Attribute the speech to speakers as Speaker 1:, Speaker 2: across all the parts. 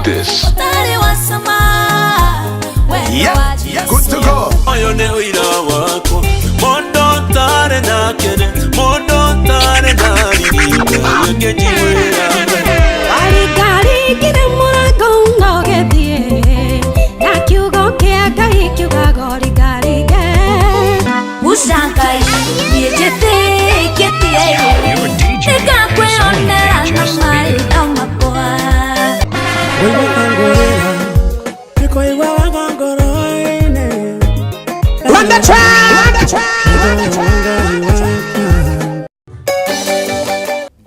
Speaker 1: like this.
Speaker 2: Ũtarĩ wa cama wendo
Speaker 1: Yep,
Speaker 2: wa Jesũ.
Speaker 1: good to go.
Speaker 3: Ũyũ nĩ ũira wakwa mũndũ ũtarĩ na kĩrĩ mũndũ ũtarĩ na riri Ngai akĩnjiguĩra
Speaker 4: Waringaringire mũrango na ũgĩthiĩ na kiugo kĩa Ngai kiugaga ũringaringe.
Speaker 2: Guca Ngai niĩ njĩtĩkĩtie
Speaker 5: Your DJ is
Speaker 2: nĩngakwĩonera
Speaker 5: only
Speaker 2: na
Speaker 5: just
Speaker 2: maitho makwa.
Speaker 1: Run the track! Run the track! Run the track!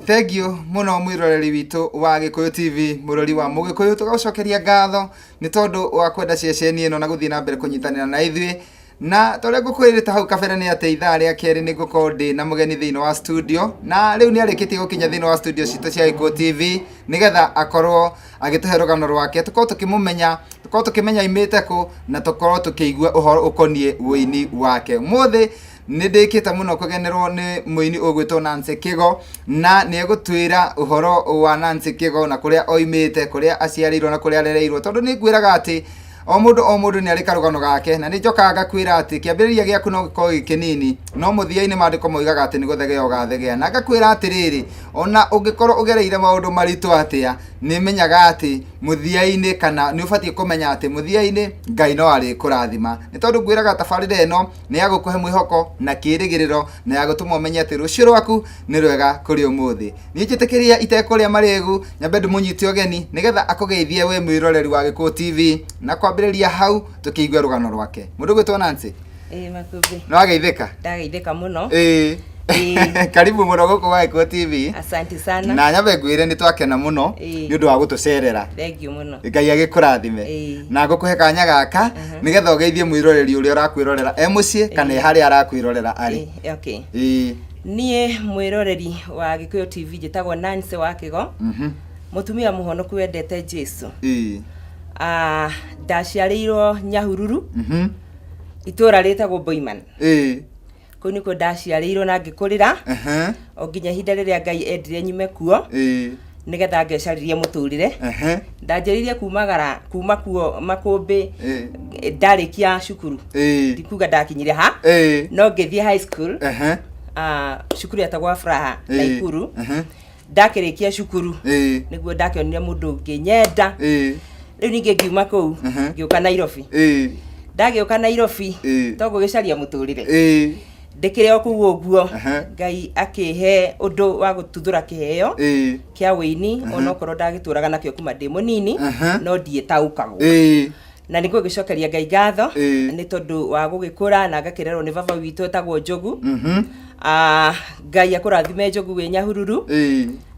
Speaker 6: Thengiũ mũno mwĩroreri witũ wa Gĩkũyũ TV, mũrori wa Mũgĩkũyũ, tũgagũcokeria ngatho nĩ tondũ wa kwenda ceceni ĩno na gũthiĩ na mbere kũnyitanĩra na ithuĩ. Na torĩa ngũkwĩrĩte hau kabere nĩ atĩ ithaa rĩa kerĩ nĩ ngũkorwo ndĩ na mũgeni thĩinĩ wa studio, na rĩu nĩ arĩkĩtie gũkinya thĩinĩ wa studio citũ cia Gĩkũyũ TV nĩgetha akorwo agĩtũhe rũgano rwake, tũkorwo tũkĩmũmenya, tũkorwo tũkĩmenya aimĩte kũ, na tũkorwo tũkĩigua ũhoro ũkoniĩ ũini wake. Ũmũthĩ nĩ ndĩkĩte mũno kũgenerwo nĩ mũini ũgwĩtwo Nancy Kĩgo, na nĩ egũtwĩra ũhoro wa Nancy Kĩgo na kũrĩa oimĩte, kũrĩa aciarĩirwo na kũrĩa arereirwo, tondũ nĩ ngwĩraga atĩ o mũndũ o mũndũ nĩ arĩ karũgano gake, na nĩ njokaga ngakwĩra atĩ kĩambĩrĩria gĩaku no gĩkorwo gĩ kĩnini, no mũthia-inĩ maandĩko moigaga atĩ nĩ gũthegea ũgathegea. Na ngakwĩra atĩrĩrĩ, ona ũngĩkorwo ũgereire maũndũ maritũ atĩa, nĩ menyaga atĩ mũthia-inĩ, kana nĩ ũbatiĩ kũmenya atĩ mũthia-inĩ Ngai no arĩkũrathima, nĩ tondũ ngwĩraga tabarĩra ĩno nĩ ya gũkũhe mwĩhoko na kĩĩrĩgĩrĩro, na ya gũtũma ũmenye atĩ rũciũ rwaku nĩ rwega kũrĩ ũmũthĩ. Niĩ njĩtĩkĩria itekũrĩa marĩgu, nyambe ndĩmũnyite ũgeni nĩgetha akũgeithie we mwĩroreri wa Gĩkũyũ TV, na kwambĩrĩria hau tũkĩigue rũgano rwake. Mũndũ ũgwĩtwo Nancy,
Speaker 7: Ĩĩ makũmbĩ.
Speaker 6: nĩ wageithĩka?
Speaker 7: Ndageithĩka mũno.
Speaker 6: Ĩĩ.
Speaker 7: Ĩĩ.
Speaker 6: Karibu mũno gũkũ gwa Gĩkũyũ TV.
Speaker 7: Asante sana.
Speaker 6: Na nyambe ngwĩre nĩ twakena mũno
Speaker 7: Ĩĩ.
Speaker 6: nĩ ũndũ wa gũtũcerera.
Speaker 7: Thank you mũno.
Speaker 6: Ngai agĩkũrathime.
Speaker 7: Ĩĩ.
Speaker 6: Na ngũkũhe kanya gaka nĩgetha ũgeithie mwĩroreri ũrĩa ũrakwĩrorera e mũciĩ kana e harĩa arakwĩrorera arĩ.
Speaker 7: Ĩĩ, okay.
Speaker 6: Ĩĩ.
Speaker 7: Niĩ mwĩroreri wa Gĩkũyũ TV njĩtagwo Nancy wa Kĩgo. Mũtumia mũhonoku wendete Jesu.
Speaker 6: Ĩĩ.
Speaker 7: Ah, ndaciarĩirwo Nyahururu, itũũra rĩtagwo Boiman.
Speaker 6: Ĩĩ.
Speaker 7: Kũu nĩkuo ndaciarĩirwo na ngĩkũrĩra o nginya ihinda rĩrĩa Ngai endire nyume kuo nĩgetha ngecarĩrie mũtũrĩre. Ndanjĩrĩirie kumagara kuma kuo makũmbĩ ndarĩkia cukuru. Ndikuga ndakinyire ha, no ngĩthiĩ high school, ah, cukuru yetagwo Furaha, Naikuru. Ndakĩrĩkia cukuru nĩguo ndakĩonire mũndũ ũngĩnyenda. Rĩu ningĩ ngiuma kũu ngĩũka Nairobi. Ndagĩũka Nairobi to gũgĩcaria mũtũrĩre, ndĩkĩrĩ o kũu ũguo Ngai akĩhe ũndũ wa gũtuthũra kĩheo kĩa wĩini, onokorwo ndagĩtũraga nakĩo kuma ndĩ mũnini, no ndiĩtaũkagwo. Na nĩ ngũgĩcokeria Ngai ngatho nĩ tondũ wa gũgĩkũra na ngakĩrerwo nĩ baba witũ etagwo Njogu. Ah, Ngai akũrathime Njogu wĩ Nyahururu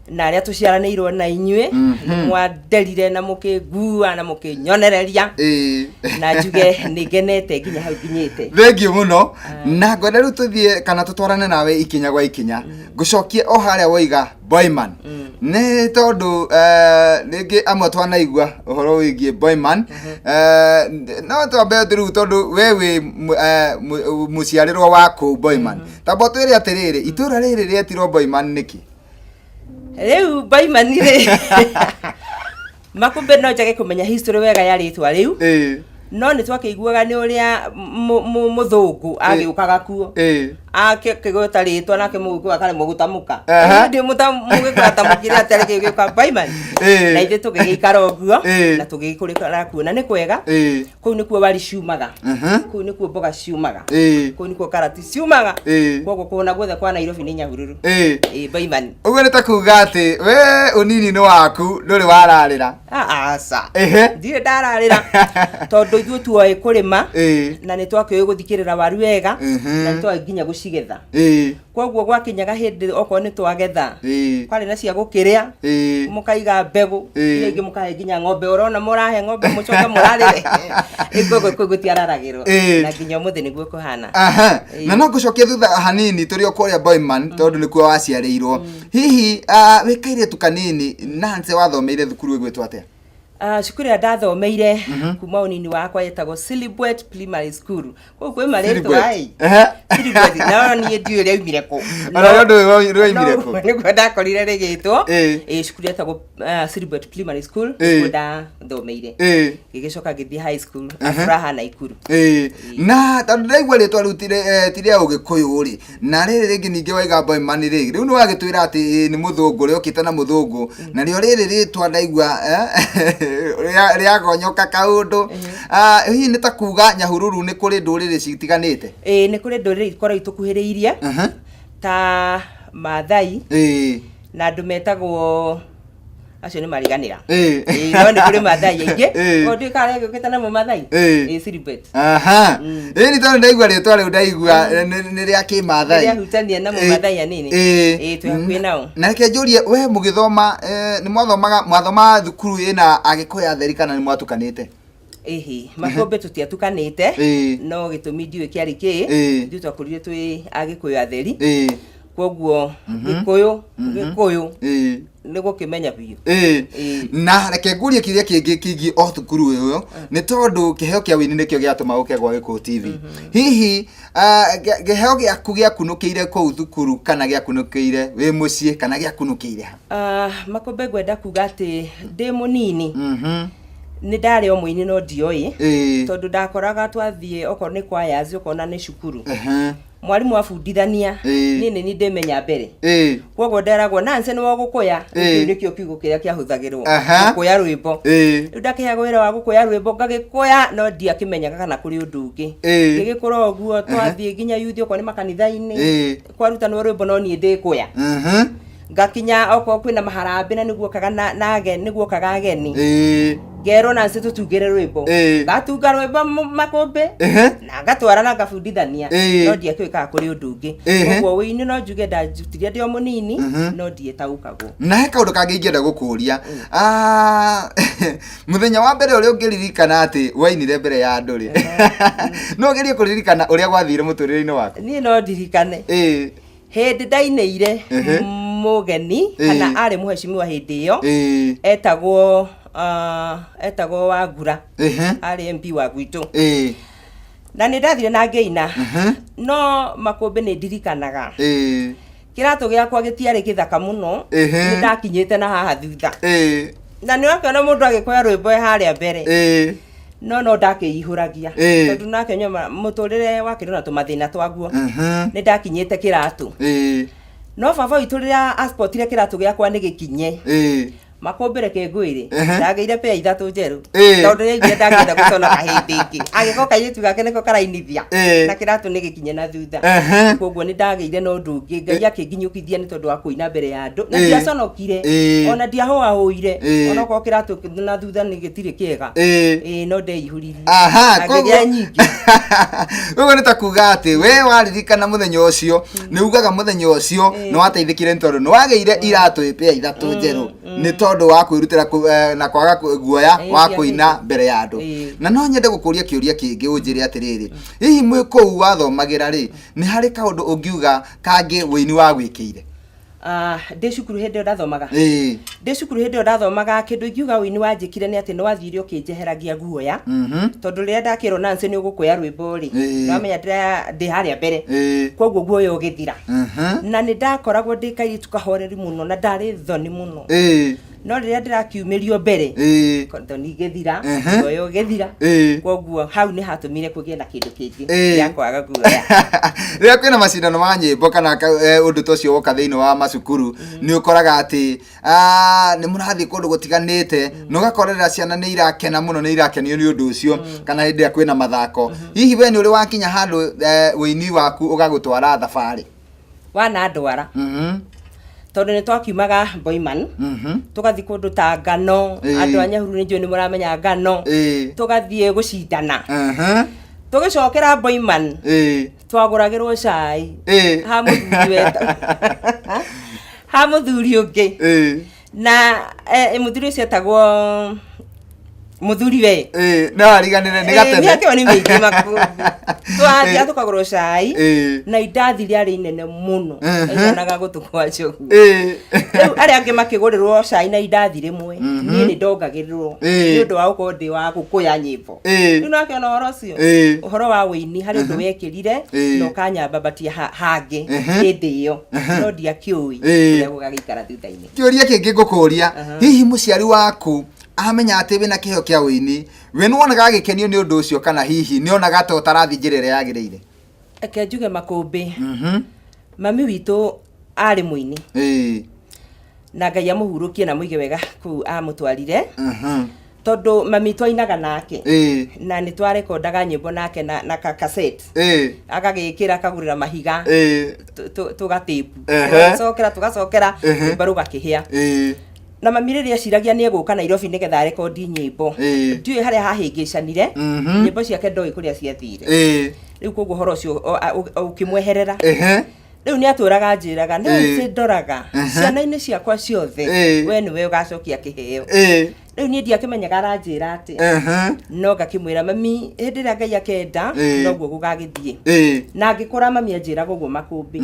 Speaker 7: na arĩa tũciaranĩirwo na inyuĩ, nĩ mwanderire na mũkĩngua na mũkĩnyonereria, na njuge nĩ ngenete nginya hau nginyĩte.
Speaker 6: Thengiũ mũno, na ngwenda rĩu tũthiĩ kana tũtwarane nawe ikinya gwa ikinya, ngũcokie o harĩa woiga Boyman, nĩ tondũ rĩngĩ amwe twanaigua ũhoro wĩgiĩ Boyman. No twambe rĩu, tondũ we wĩ mũciarĩrwo wa kũu Boyman, tamba ũtwĩre atĩrĩrĩ, itũũra rĩrĩ rĩetirwo Boyman nĩkĩ?
Speaker 7: Rĩu Boiman rĩ, makũmbĩ, no njage kũmenya history wega ya rĩtwa rĩu, no nĩ twakĩiguaga nĩ ũrĩa mũthũngũ agĩũkaga kuo akĩgweta rĩtwa, nake mũgĩkũyũ akaremwo gũtamũka. Ndĩ mũgĩkũyũ atamũkire atĩa rĩgĩũka Boiman? Na ithuĩ tũgĩgĩikara ũguo na tũgĩkũrĩkara kuo, na nĩ kwega. Kũu nĩkuo wari ciumaga, kũu nĩkuo mboga ciumaga, kũu nĩkuo karati ciumaga. Koguo kũna guothe kwa Nairobi nĩ Nyahururu. Ĩĩ, Boiman.
Speaker 6: Ũguo nĩ ta kuga atĩ we ũnini-inĩ waku ndũrĩ wararĩra?
Speaker 7: Aca.
Speaker 6: Ehe.
Speaker 7: Ndirĩ ndararĩra, tondũ ithuĩ tuoĩ kũrĩma na nĩ twakĩũĩ gũthikĩrĩra waru wega na nĩ twoĩ nginya gũcigetha. Koguo gwakinyaga hĩndĩ okorwo nĩ twagetha, kwarĩ na cia gũkĩrĩa, mũkaiga mbegũ, iria ingĩ mũkahe nginya ng'ombe. Ũrona mũrahe ng'ombe mũcoke mũrarĩre. Koguo kũu gũtiararagĩrwo na nginya ũmũthĩ nĩguo kũhana.
Speaker 6: Na no ngũcokia thutha hanini tũrĩ o kũrĩa Boyman, tondũ nĩkuo waciarĩirwo. Hihi wĩ kairĩtu kanini, Nancy, wathomeire thukuru ĩgwĩtwo atĩa?
Speaker 7: Cukuru ĩrĩa ndathomeire kuma ũnini wakwa yetagwo Silibwet Primary School. Kũu kwĩ marĩtwa ĩ.
Speaker 6: Ehe.
Speaker 7: Silibwet, no niĩ ndiũĩ rĩaumire kũ.
Speaker 6: Ona rĩo ndũĩ rĩoimire
Speaker 7: No,
Speaker 6: kũ?
Speaker 7: nĩguo ndakorire rĩgĩtwo.
Speaker 6: Ĩ.
Speaker 7: Ĩ, cukuru yetagwo Silibwet Primary School,
Speaker 6: Ĩ.
Speaker 7: nĩkuo ndathomeire.
Speaker 6: Ĩ.
Speaker 7: Ngĩgĩcoka ngĩthiĩ high school, Afuraha Naikuru.
Speaker 6: Ĩĩ. Na tondũ ndaigua rĩtwa rĩu ti rĩa ũgĩkũyũ rĩ, na rĩrĩ rĩngĩ ningĩ waiga Boyman rĩ, rĩu nĩ wagĩtwĩra atĩ ĩ, nĩ mũthũngũ rĩokĩte na mũthũngũ, narĩo rĩrĩ rĩtwa ndaigua rĩagonyoka kaũndũ. Ah, hihi nĩ ta kuga Nyahururu nĩ kũrĩ ndũrĩrĩ citiganĩte?
Speaker 7: Ĩ, nĩ kũrĩ ndũrĩrĩ ikoragwo itũkuhĩrĩirie ta Maathai na andũ metagwo acio nĩ mariganĩra. Ĩ, no nĩ kũrĩ Maathai aingĩ.
Speaker 6: Ĩ.
Speaker 7: O ndiũĩ kana gĩũkĩte namo Maathai.
Speaker 6: Ĩ.
Speaker 7: Ĩ, Silibwet.
Speaker 6: Aha. Ĩ, nĩ tondũ ndaigua rĩtwa rĩu ndaigua nĩ rĩa kĩmathai.
Speaker 7: Nĩrĩahutania na Mũmathai anini.
Speaker 6: Ĩ.
Speaker 7: Ĩ, twĩ hakuhĩ nao.
Speaker 6: Na reke njũrie, we mũgĩthoma, nĩ mwathomaga, mwathomaga thukuru ĩna Agĩkũyũ atheri kana nĩ mwatukanĩte?
Speaker 7: Ĩhĩ, Makũmbĩ tũtiatukanĩte,
Speaker 6: Ĩ.
Speaker 7: no gĩtũmi ndiũĩ kĩarĩ kĩĩ.
Speaker 6: Ĩ.
Speaker 7: Ithuĩ twakũrire twĩ Agĩkũyũ atheri.
Speaker 6: Ĩ.
Speaker 7: Kwoguo Gĩkũyũ, Gĩkũyũ
Speaker 6: Ĩ.
Speaker 7: nĩ gũkĩmenya biũ.
Speaker 6: Ĩ.
Speaker 7: Ĩ.
Speaker 6: Na reke ngurie kĩrĩa kĩngĩ kĩgiĩ o thukuru ĩyo, nĩ tondũ kĩheo kĩa ũini nĩkĩo gĩatũma ũke gwa Gĩkũyũ TV. Hihi, kĩheo gĩaku gĩakunũkĩire kũu thukuru kana gĩakunũkĩire wĩ mũciĩ kana gĩakunũkĩire ha?
Speaker 7: Makũmbĩ ngwenda kuga atĩ ndĩ mũnini nĩ ndarĩ o mũini no ndioĩ.
Speaker 6: Ĩ.
Speaker 7: Tondũ ndakoraga twathiĩ okorwo nĩ choirs, okorwo na nĩ cukuru.
Speaker 6: Ehe.
Speaker 7: Mwarimu abundithania,
Speaker 6: Ĩ.
Speaker 7: niĩ nĩ niĩ ndĩmenya mbere.
Speaker 6: Ĩ.
Speaker 7: Kwoguo nderagwo Nancy nĩwe ũgũkũya.
Speaker 6: Ĩ.
Speaker 7: Kĩu nĩkĩo kiugo kĩrĩa kĩahũthagĩrwo.
Speaker 6: Aha.
Speaker 7: Gũkũya rwĩmbo.
Speaker 6: Ĩ.
Speaker 7: Rĩu ndakĩheagwo wĩra wa gũkũya rwĩmbo ngagĩkũya no ndiakĩmenyaga kana kũrĩ ũndũ ũngĩ.
Speaker 6: Ĩ.
Speaker 7: Ngĩgĩkũra ũguo twathiĩ nginya youth okorwo nĩ makanitha-inĩ.
Speaker 6: Ĩ.
Speaker 7: Kwarutanwo rwĩmbo no niĩ ndĩkũya. Ngakinya okorwo kwĩna maharambĩ na nĩguokaga na ageni, nĩguokaga ageni.
Speaker 6: Ĩ.
Speaker 7: Ngerwo Nancy tũtungĩre rwĩmbo.
Speaker 6: Ĩ.
Speaker 7: Ngatunga rwĩmbo Makũmbĩ.
Speaker 6: Ehe.
Speaker 7: Na ngatwara na ngabundithania.
Speaker 6: Ĩ.
Speaker 7: No ndiakĩũĩ kana kũrĩ ũndũ ũngĩ.
Speaker 6: Ehe.
Speaker 7: Koguo ũini no njuge ndanjutirie ndĩ o mũnini, no ndiĩtaũkagwo.
Speaker 6: Na he kaũndũ kangĩ ingĩenda gũkũria. Mũthenya wa mbere ũrĩa ũngĩririkana atĩ wainire mbere ya andũ rĩ, no ũgerie kũririkana ũrĩa gwathire mũtũrĩre-inĩ waku?
Speaker 7: Niĩ no ndirikane.
Speaker 6: Ĩ.
Speaker 7: Hĩndĩ ndainĩire
Speaker 6: Ehe.
Speaker 7: mũgeni,
Speaker 6: Ĩ.
Speaker 7: kana arĩ mũheshimiwa hĩndĩ ĩyo,
Speaker 6: Ĩ.
Speaker 7: etagwo Wangura.
Speaker 6: Ehe.
Speaker 7: Arĩ MP wa gwitũ.
Speaker 6: Ĩ.
Speaker 7: Na nĩ ndathire na ngĩina.
Speaker 6: Mhm.
Speaker 7: No Makũmbĩ nĩ ndirikanaga.
Speaker 6: Ĩ.
Speaker 7: Kĩratũ gĩakwa gĩtiarĩ gĩthaka mũno.
Speaker 6: Ehe.
Speaker 7: Nĩ ndakinyĩte na haha thutha.
Speaker 6: Ĩ.
Speaker 7: Na nĩ wakĩona mũndũ agĩkoya rwĩmbo e harĩa mbere.
Speaker 6: Ĩ.
Speaker 7: No no ndakĩihũragia.
Speaker 6: Ĩ.
Speaker 7: Tondũ nake nyuma mũtũrĩre wakĩrĩ na tũmathĩna twaguo.
Speaker 6: Mhm.
Speaker 7: Nĩ ndakinyĩte kĩratũ.
Speaker 6: Ĩ.
Speaker 7: No baba witũ rĩrĩa aspotire kĩratũ gĩakwa nĩ gĩkinye.
Speaker 6: Ĩ.
Speaker 7: Makũmbĩ reke ngwĩre.
Speaker 6: Ehe.
Speaker 7: Ndagĩire pea ithatũ njerũ.
Speaker 6: Ĩ.
Speaker 7: Tondũ nĩaiguire ndangĩenda gũconoka hĩndĩ ĩngĩ. Agĩkorwo kairĩtu gake nĩko karainithia.
Speaker 6: Ĩ.
Speaker 7: Na kĩratũ nĩ gĩkinye na thutha.
Speaker 6: Ehe.
Speaker 7: Koguo nĩ ndagĩire na ũndũ ũngĩ. Ngai akĩnginyũkithia nĩ tondũ wa kũina mbere ya andũ. Na
Speaker 6: Ĩ.
Speaker 7: ndiaconokire.
Speaker 6: Ĩ.
Speaker 7: Ona ndiahũahũire.
Speaker 6: Ĩ.
Speaker 7: Ona okorwo kĩratũ na thutha nĩ gĩtirĩ kĩega.
Speaker 6: Ĩ.
Speaker 7: Ĩ, no ndeihũririe.
Speaker 6: Aha,
Speaker 7: Na ngĩgĩa nyingĩ.
Speaker 6: Koguo nĩ ta kuga atĩ we waririkana mũthenya ũcio, nĩ ugaga mũthenya ũcio nĩ wateithĩkire nĩ tondũ nĩ wagĩire iratũ pea ithatũ njerũ nĩ tondũ wa kwĩrutĩra na kwaga guoya
Speaker 7: Ĩ,
Speaker 6: wa
Speaker 7: ndiakĩte.
Speaker 6: kũina mbere ya andũ.
Speaker 7: Ĩ.
Speaker 6: Na no nyende gũkũria kĩũria kĩngĩ ũnjĩre atĩrĩrĩ, hihi mwĩ kũu wathomagĩra rĩ, nĩ harĩ kaũndũ ũngiuga kangĩ wũini wagwĩkĩire?
Speaker 7: Ndĩ cukuru hĩndĩ ĩyo ndathomaga.
Speaker 6: Ĩ.
Speaker 7: Ndĩ cukuru hĩndĩ ĩyo ndathomaga, kĩndũ ingiuga wũini wanjĩkire nĩ atĩ nĩ wathire ũkĩnjeheragia guoya. Tondũ rĩrĩa ndakĩrwo Nancy nĩ ũgũkũya rwĩmbo rĩ,
Speaker 6: Ĩ.
Speaker 7: nĩwamenya ndĩ harĩa mbere.
Speaker 6: Ĩ.
Speaker 7: Koguo guoya ũgĩthira.
Speaker 6: Mhm.
Speaker 7: Na nĩ ndakoragwo ndĩ kairĩtu kahoreri mũno na ndarĩ thoni mũno.
Speaker 6: Ĩ.
Speaker 7: No rĩrĩa ndĩrakiumĩrio mbere,
Speaker 6: Ĩ.
Speaker 7: thoni igĩthira,
Speaker 6: Ehe.
Speaker 7: guoya ũgĩthira.
Speaker 6: Ĩ.
Speaker 7: Koguo hau nĩ hatũmire kũgĩe na kĩndũ kĩngĩ
Speaker 6: Ĩ.
Speaker 7: gĩa kwaga guoya.
Speaker 6: Rĩrĩa kwĩna macindano ma nyĩmbo kana ũndũ ta ũcio woka thĩinĩ wa macukuru, nĩ ũkoraga atĩ, nĩ mũrathiĩ kũndũ gũtiganĩte, na ũgakorerera ciana nĩ irakena mũno, nĩ irakenio nĩ ũndũ ũcio, kana hĩndĩ ĩrĩa kwĩna mathako. Hihi we nĩ ũrĩ wakinya handũ, ũini waku ũgagũtwara thabarĩ?
Speaker 7: Wanandwara. Tondũ nĩ twakiumaga Boiman, tũgathiĩ kũndũ ta Ngano,
Speaker 6: Ĩ.
Speaker 7: andũ a Nyahururu nĩ njũĩ nĩ mũramenya Ngano.
Speaker 6: Ĩ.
Speaker 7: Tũgathiĩ gũcindana.
Speaker 6: Aha.
Speaker 7: Tũgĩcokera Boiman,
Speaker 6: Ĩ.
Speaker 7: twagũragĩrwo cai.
Speaker 6: Ĩ.
Speaker 7: Ha mũthuri weta. Ha mũthuri ũngĩ.
Speaker 6: Ĩ.
Speaker 7: Na mũthuri ũcio etagwo mũthuri we.
Speaker 6: Ĩ, no ariganĩre nĩ gatene.
Speaker 7: Mĩaka ĩyo nĩ mĩingĩ makũmbĩ. Twathiaga tũkagũrwo cai na indathi rĩarĩ inene mũno, aiganaga gũtũ kwa njogu. Rĩu arĩa angĩ makĩgũrĩrwo cai na indathi rĩmwe, niĩ nĩ ndongagĩrĩrwo nĩ ũndũ wa gũkorwo ndĩ wa gũkũya nyĩmbo. Rĩu nĩwakĩona ũhoro ũcio, ũhoro wa wĩini harĩ ũndũ wekĩrire na ũkanyambambatia hangĩ hĩndĩ ĩyo, no ndiakĩũĩ ũrĩa gũgagĩikara thutha-inĩ.
Speaker 6: Kĩũria kĩngĩ ngũkũria, hihi mũciari waku amenya atĩ wĩna kĩheo kĩa ũini, we nĩwonaga agĩkenio nĩ ũndũ ũcio, kana hihi nĩonaga ta ũtarathiĩ njĩra ĩrĩa yagĩrĩire?
Speaker 7: Reke njuge makũmbĩ, mami witũ arĩ mũini na Ngai amũhurũkie na mũige wega kũu amũtwarire, tondũ mami twainaga nake na nĩ twarekondaga nyĩmbo nake na cassette, agagĩkĩra akagũrĩra mahiga, tũgatĩpu, tũgacokera tũgacokera rwĩmbo rũgakĩhĩa. Na mami rĩrĩa eciragia nĩ egũka Nairobi nĩgetha arekondi nyĩmbo, ndiũĩ harĩa hahĩngĩcanire, nyĩmbo ciake ndoĩ kũrĩa ciathire. Rĩu koguo ũhoro ũcio ũkĩmweherera. Rĩu nĩ atũraga njĩraga Nancy, ndoraga ciana-inĩ ciakwa ciothe, we nĩwe ũgacokia kĩheo. Rĩu niĩ ndiakĩmenyaga aranjĩra atĩa, no ngakĩmwĩra mami hĩndĩ ĩrĩa Ngai akenda noguo gũgagĩthiĩ. Na ngĩkũra mami anjĩraga ũguo makũmbĩ,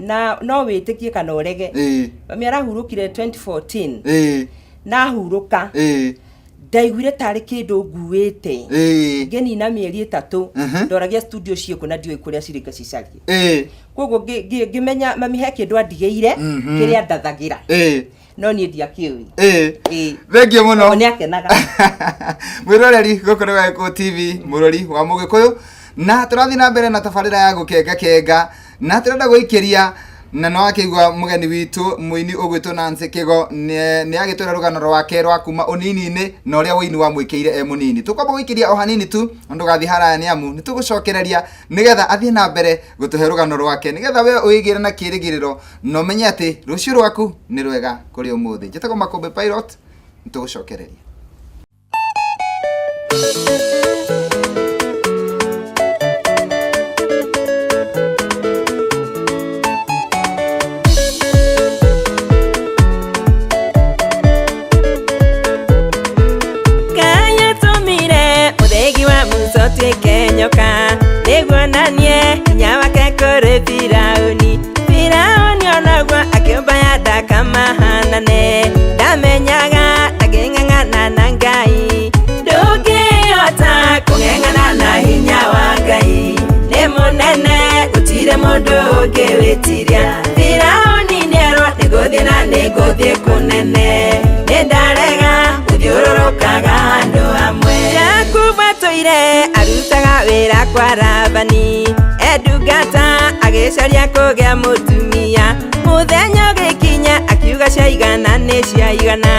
Speaker 7: na no wĩtĩkie kana ũrege, mami arahurũkire 2014. Na ahurũka, ndaiguire tarĩ kĩndũ nguĩte, ngĩnina mĩeri 3 ndoragia studio ciĩkũ na ndiũĩ kũrĩa cirĩ ngacicaria. Koguo ngĩmenya mami he kĩndũ andigĩire kĩrĩa ndathagĩra, no niĩ ndiakĩũĩ.
Speaker 6: Thengiũ mũno.
Speaker 7: Nĩ akenaga.
Speaker 6: Mwĩroreri, gũkũ nĩ Gĩkũyũ TV, mũrori wa Mũgĩkũyũ, na tũrathiĩ na mbere na tabarĩra ya gũkenga kenga, na tũrenda gũikĩria na no akĩigua mũgeni witũ mũini ũgwĩtwo Nancy Kĩgo nĩ agĩtwĩra rũgano rwake rwa kuma ũnini-inĩ na ũrĩa ũini wamwĩkĩire e mũnini. Tũkwamba gũikĩria o hanini tu na ndũgathiĩ haraya nĩ amu nĩ tũgũcokereria nĩgetha athiĩ na mbere gũtũhe rũgano rwake, nĩgetha we ũigĩre na kĩrĩgĩrĩro na ũmenye atĩ rũciũ rwaku nĩ rwega kũrĩ ũmũthĩ. Njĩtagwo Makũmbĩ Pilot, nĩ tũgũcokereria.
Speaker 7: Kayatũmire mũthĩgi wa Musa ũtuĩke nyoka, nĩguo onanie hinya wake kũrĩ Firaũni. Firaũni onaguo akĩũmba ya ndakamahanane, ndamenyaga ndangĩng'ang'ana na Ngai. Ndũngĩhota kũng'eng'ana na hinya wa Ngai, nĩ mũnene gũtirĩ mũndũ ũngĩwĩtiria. Firaũni nĩerwo nĩngũthiĩ na nĩngũthiĩ kũnene, nĩndarega gũthiũrũrũkaga handũ hamwe. Jakubu atũire arutaga wĩra kwa Labani, endungata agĩcaria kũgĩa mũtumia. Mũthenya ũgĩkinya akiuga ciaigana nĩ ciaigana,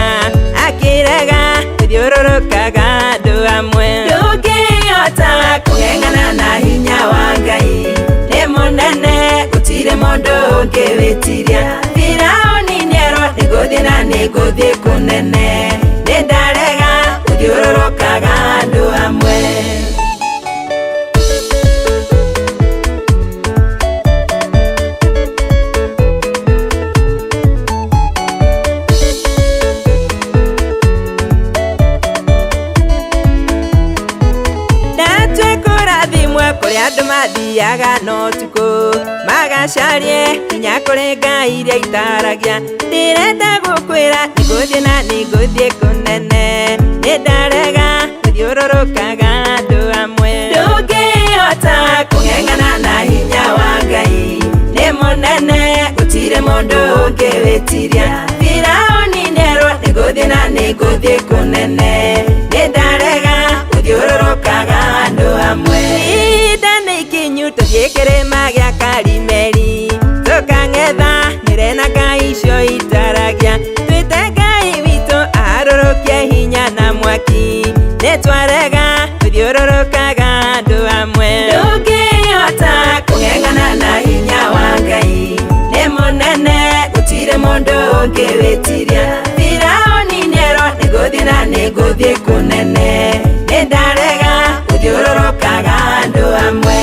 Speaker 7: akĩrega gũthiũrũrũkaga handũ hamwe. Ndũngĩhota kũng'eng'ana na hinya wa Ngai, nĩ mũnene gũtirĩ mũndũ ũngĩwĩtiria. Firaũni nĩerwo nĩngũthiĩ na nĩngũthiĩ kũnene, nĩndarega gũthiũrũrũkaga handũ hamwe. Ndatue kũrathimwo kũrĩa andũ mathiaga na ũtukũ, magacarie hinya kũrĩ Ngai iria itaragia. Ndĩrenda gũkwĩra nĩngũthiĩ na nĩngũthiĩ kũnene, nĩndarega gũthiũrũrũkaga handũ hamwe. Ndũngĩhota kũng'eng'ana na hinya wa Ngai, nĩ mũnene gũtirĩ mũndũ ũngĩwĩtiria. Firaũni nĩerwo nĩngũthiĩ na nĩngũthiĩ kũnene, nĩndarega gũthiũrũrũkaga handũ hamwe. Ihinda nĩ ikinyu tũthiĩ kĩrĩma gĩa Karimeli, tũkang'etha nĩre na Ngai icio itaragia. Twĩte Ngai witũ aharũrũkie hinya na mwaki, nĩtwarega gũthiũrũrũkaga handũ hamwe. Ndũngĩhota kũng'eng'ana na hinya wa Ngai, nĩ mũnene gũtirĩ mũndũ ũngĩwĩtiria. Firaũni nĩerwo nĩngũthiĩ na nĩngũthiĩ kũnene, nĩndarega gũthiũrũrũkaga handũ hamwe.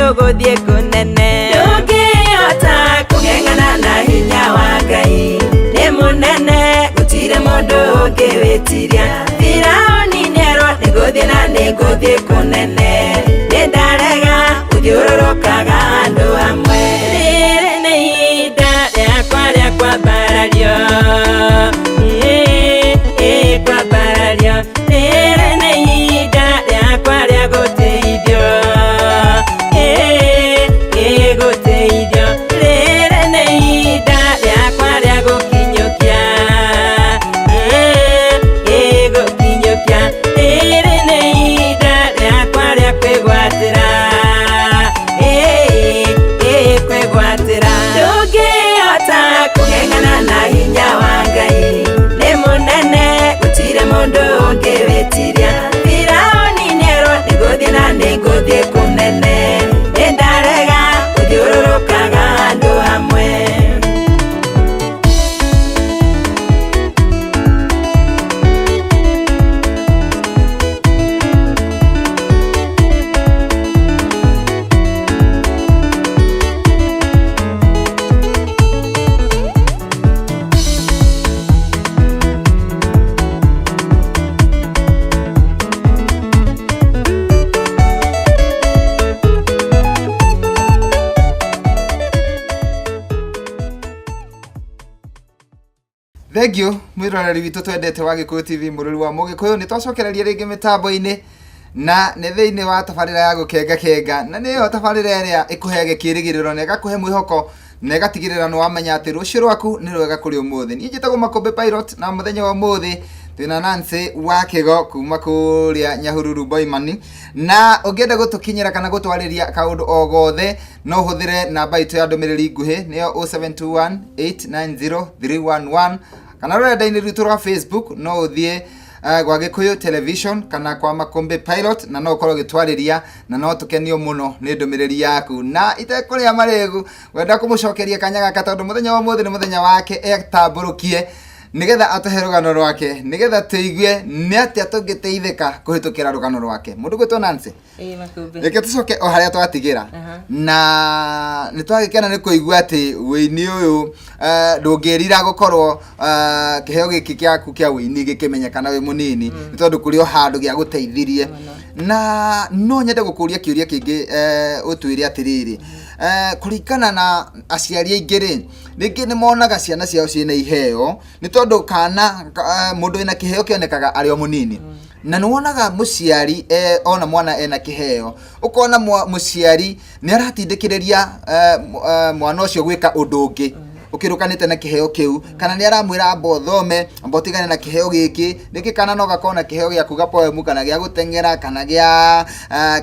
Speaker 7: Tũgũthiĩ kũnene. Ndũngĩhota kũng'eng'ana na hinya wa Ngai, nĩ mũnene gũtirĩ mũndũ ũngĩwĩtiria. Firaũni nĩerwo nĩngũthiĩ na nĩngũthiĩ kũnene, nĩndarega gũthiũrũrũkaga handũ hamwe. Rĩrĩ nĩ ihinda rĩakwa rĩa kwambarario, ĩĩ kwambarario. Rĩrĩ nĩ ihinda rĩakwa rĩa gũteithio, ĩĩ gũteithio. Rĩrĩ nĩ ihinda rĩakwa rĩa gũkinyũkia, ĩĩ gũkinyũkia. Rĩrĩ nĩ ihinda rĩakwa rĩa kwĩgwatĩra, ĩĩ kwĩgwatĩra. Ndũngĩhota kũng'eng'ana na hinya wa Ngai, nĩ mũnene gũtirĩ mũndũ ũngĩwĩtiria. Firaũni nĩerwo nĩngũthiĩ na nĩngũthiĩ kũnene, nĩndarega gũthiũrũrũkaga handũ hamwe.
Speaker 6: Thank you mwiroreri witũ twendete wa Gĩkũyũ TV, mũrũri wa Mũgĩkũyũ. Nĩ twacokereria rĩngĩ mĩtambo-inĩ na nĩ thĩinĩ wa tabarĩra ya gũkenga kenga, na nĩyo tabarĩra ĩrĩa ĩkũheage kĩrĩgĩrĩro na ĩgakũhe mwĩhoko na ĩgatigĩrĩra nĩ wamenya atĩ rũciũ rwaku nĩ rwega kũrĩ ũmũthĩ. Niĩ njĩtagwo Makũmbĩ Pilot, na mũthenya wa ũmũthĩ twĩna Nancy wa Kĩgo kuma kũrĩa Nyahururu Boimani. Na ũngĩenda gũtũkinyĩra kana gũtwarĩria kaũndũ o gothe, no ũhũthĩre namba itũ ya ndũmĩrĩri nguhĩ, nĩyo 0721 890 311, kana rũrenda-inĩ rwitũ rwa Facebook no ũthiĩ gwa Gĩkũyũ Television kana kwa Makũmbĩ Pilot, na no ũkorwo ũgĩtwarĩria na no tũkenio mũno nĩ ndũmĩrĩri yaku. Na itekũrĩa marĩgu, wenda kũmũcokeria kanya gaka tondũ mũthenya wa ũmũthĩ nĩ mũthenya wake etambũrũkie nĩgetha atũhe rũgano rwake, nĩgetha tũigue nĩ atĩa tũngĩteithĩka kũhĩtũkĩra rũgano rwake. Mũndũ gwĩtwo Nancy,
Speaker 7: Ĩĩ Makũmbĩ.
Speaker 6: Reke tũcoke o harĩa twatigĩra. Na nĩ twagĩkena nĩ kũigua atĩ wĩini ũyũ ndũngĩrira gũkorwo kĩheo gĩkĩ gĩaku kĩa wĩini gĩkĩmenyekana wĩ mũnini, nĩ tondũ kũrĩ o handũ gĩa gũteithirie. Na no nyende gũkũria kĩũria kĩngĩ, ũtwĩre atĩrĩrĩ, kũringana na aciari aingĩ rĩ, rĩngĩ nĩ monaga ciana ciao ciĩna iheo, nĩ tondũ kana mũndũ wĩna kĩheo kĩonekaga arĩ o mũnini. Na nĩ wonaga mũciari ona mwana ena kĩheo, ũkona mũciari nĩ aratindĩkĩrĩria mwana ũcio gwĩka ũndũ ũngĩ ũkĩrũkanĩte na kĩheo kĩu, kana nĩ aramwĩra amba ũthome, amba ũtigane na kĩheo gĩkĩ. Rĩngĩ kana no gakorwo na kĩheo gĩa kuga poem, kana gĩa gũteng'era, kana gĩa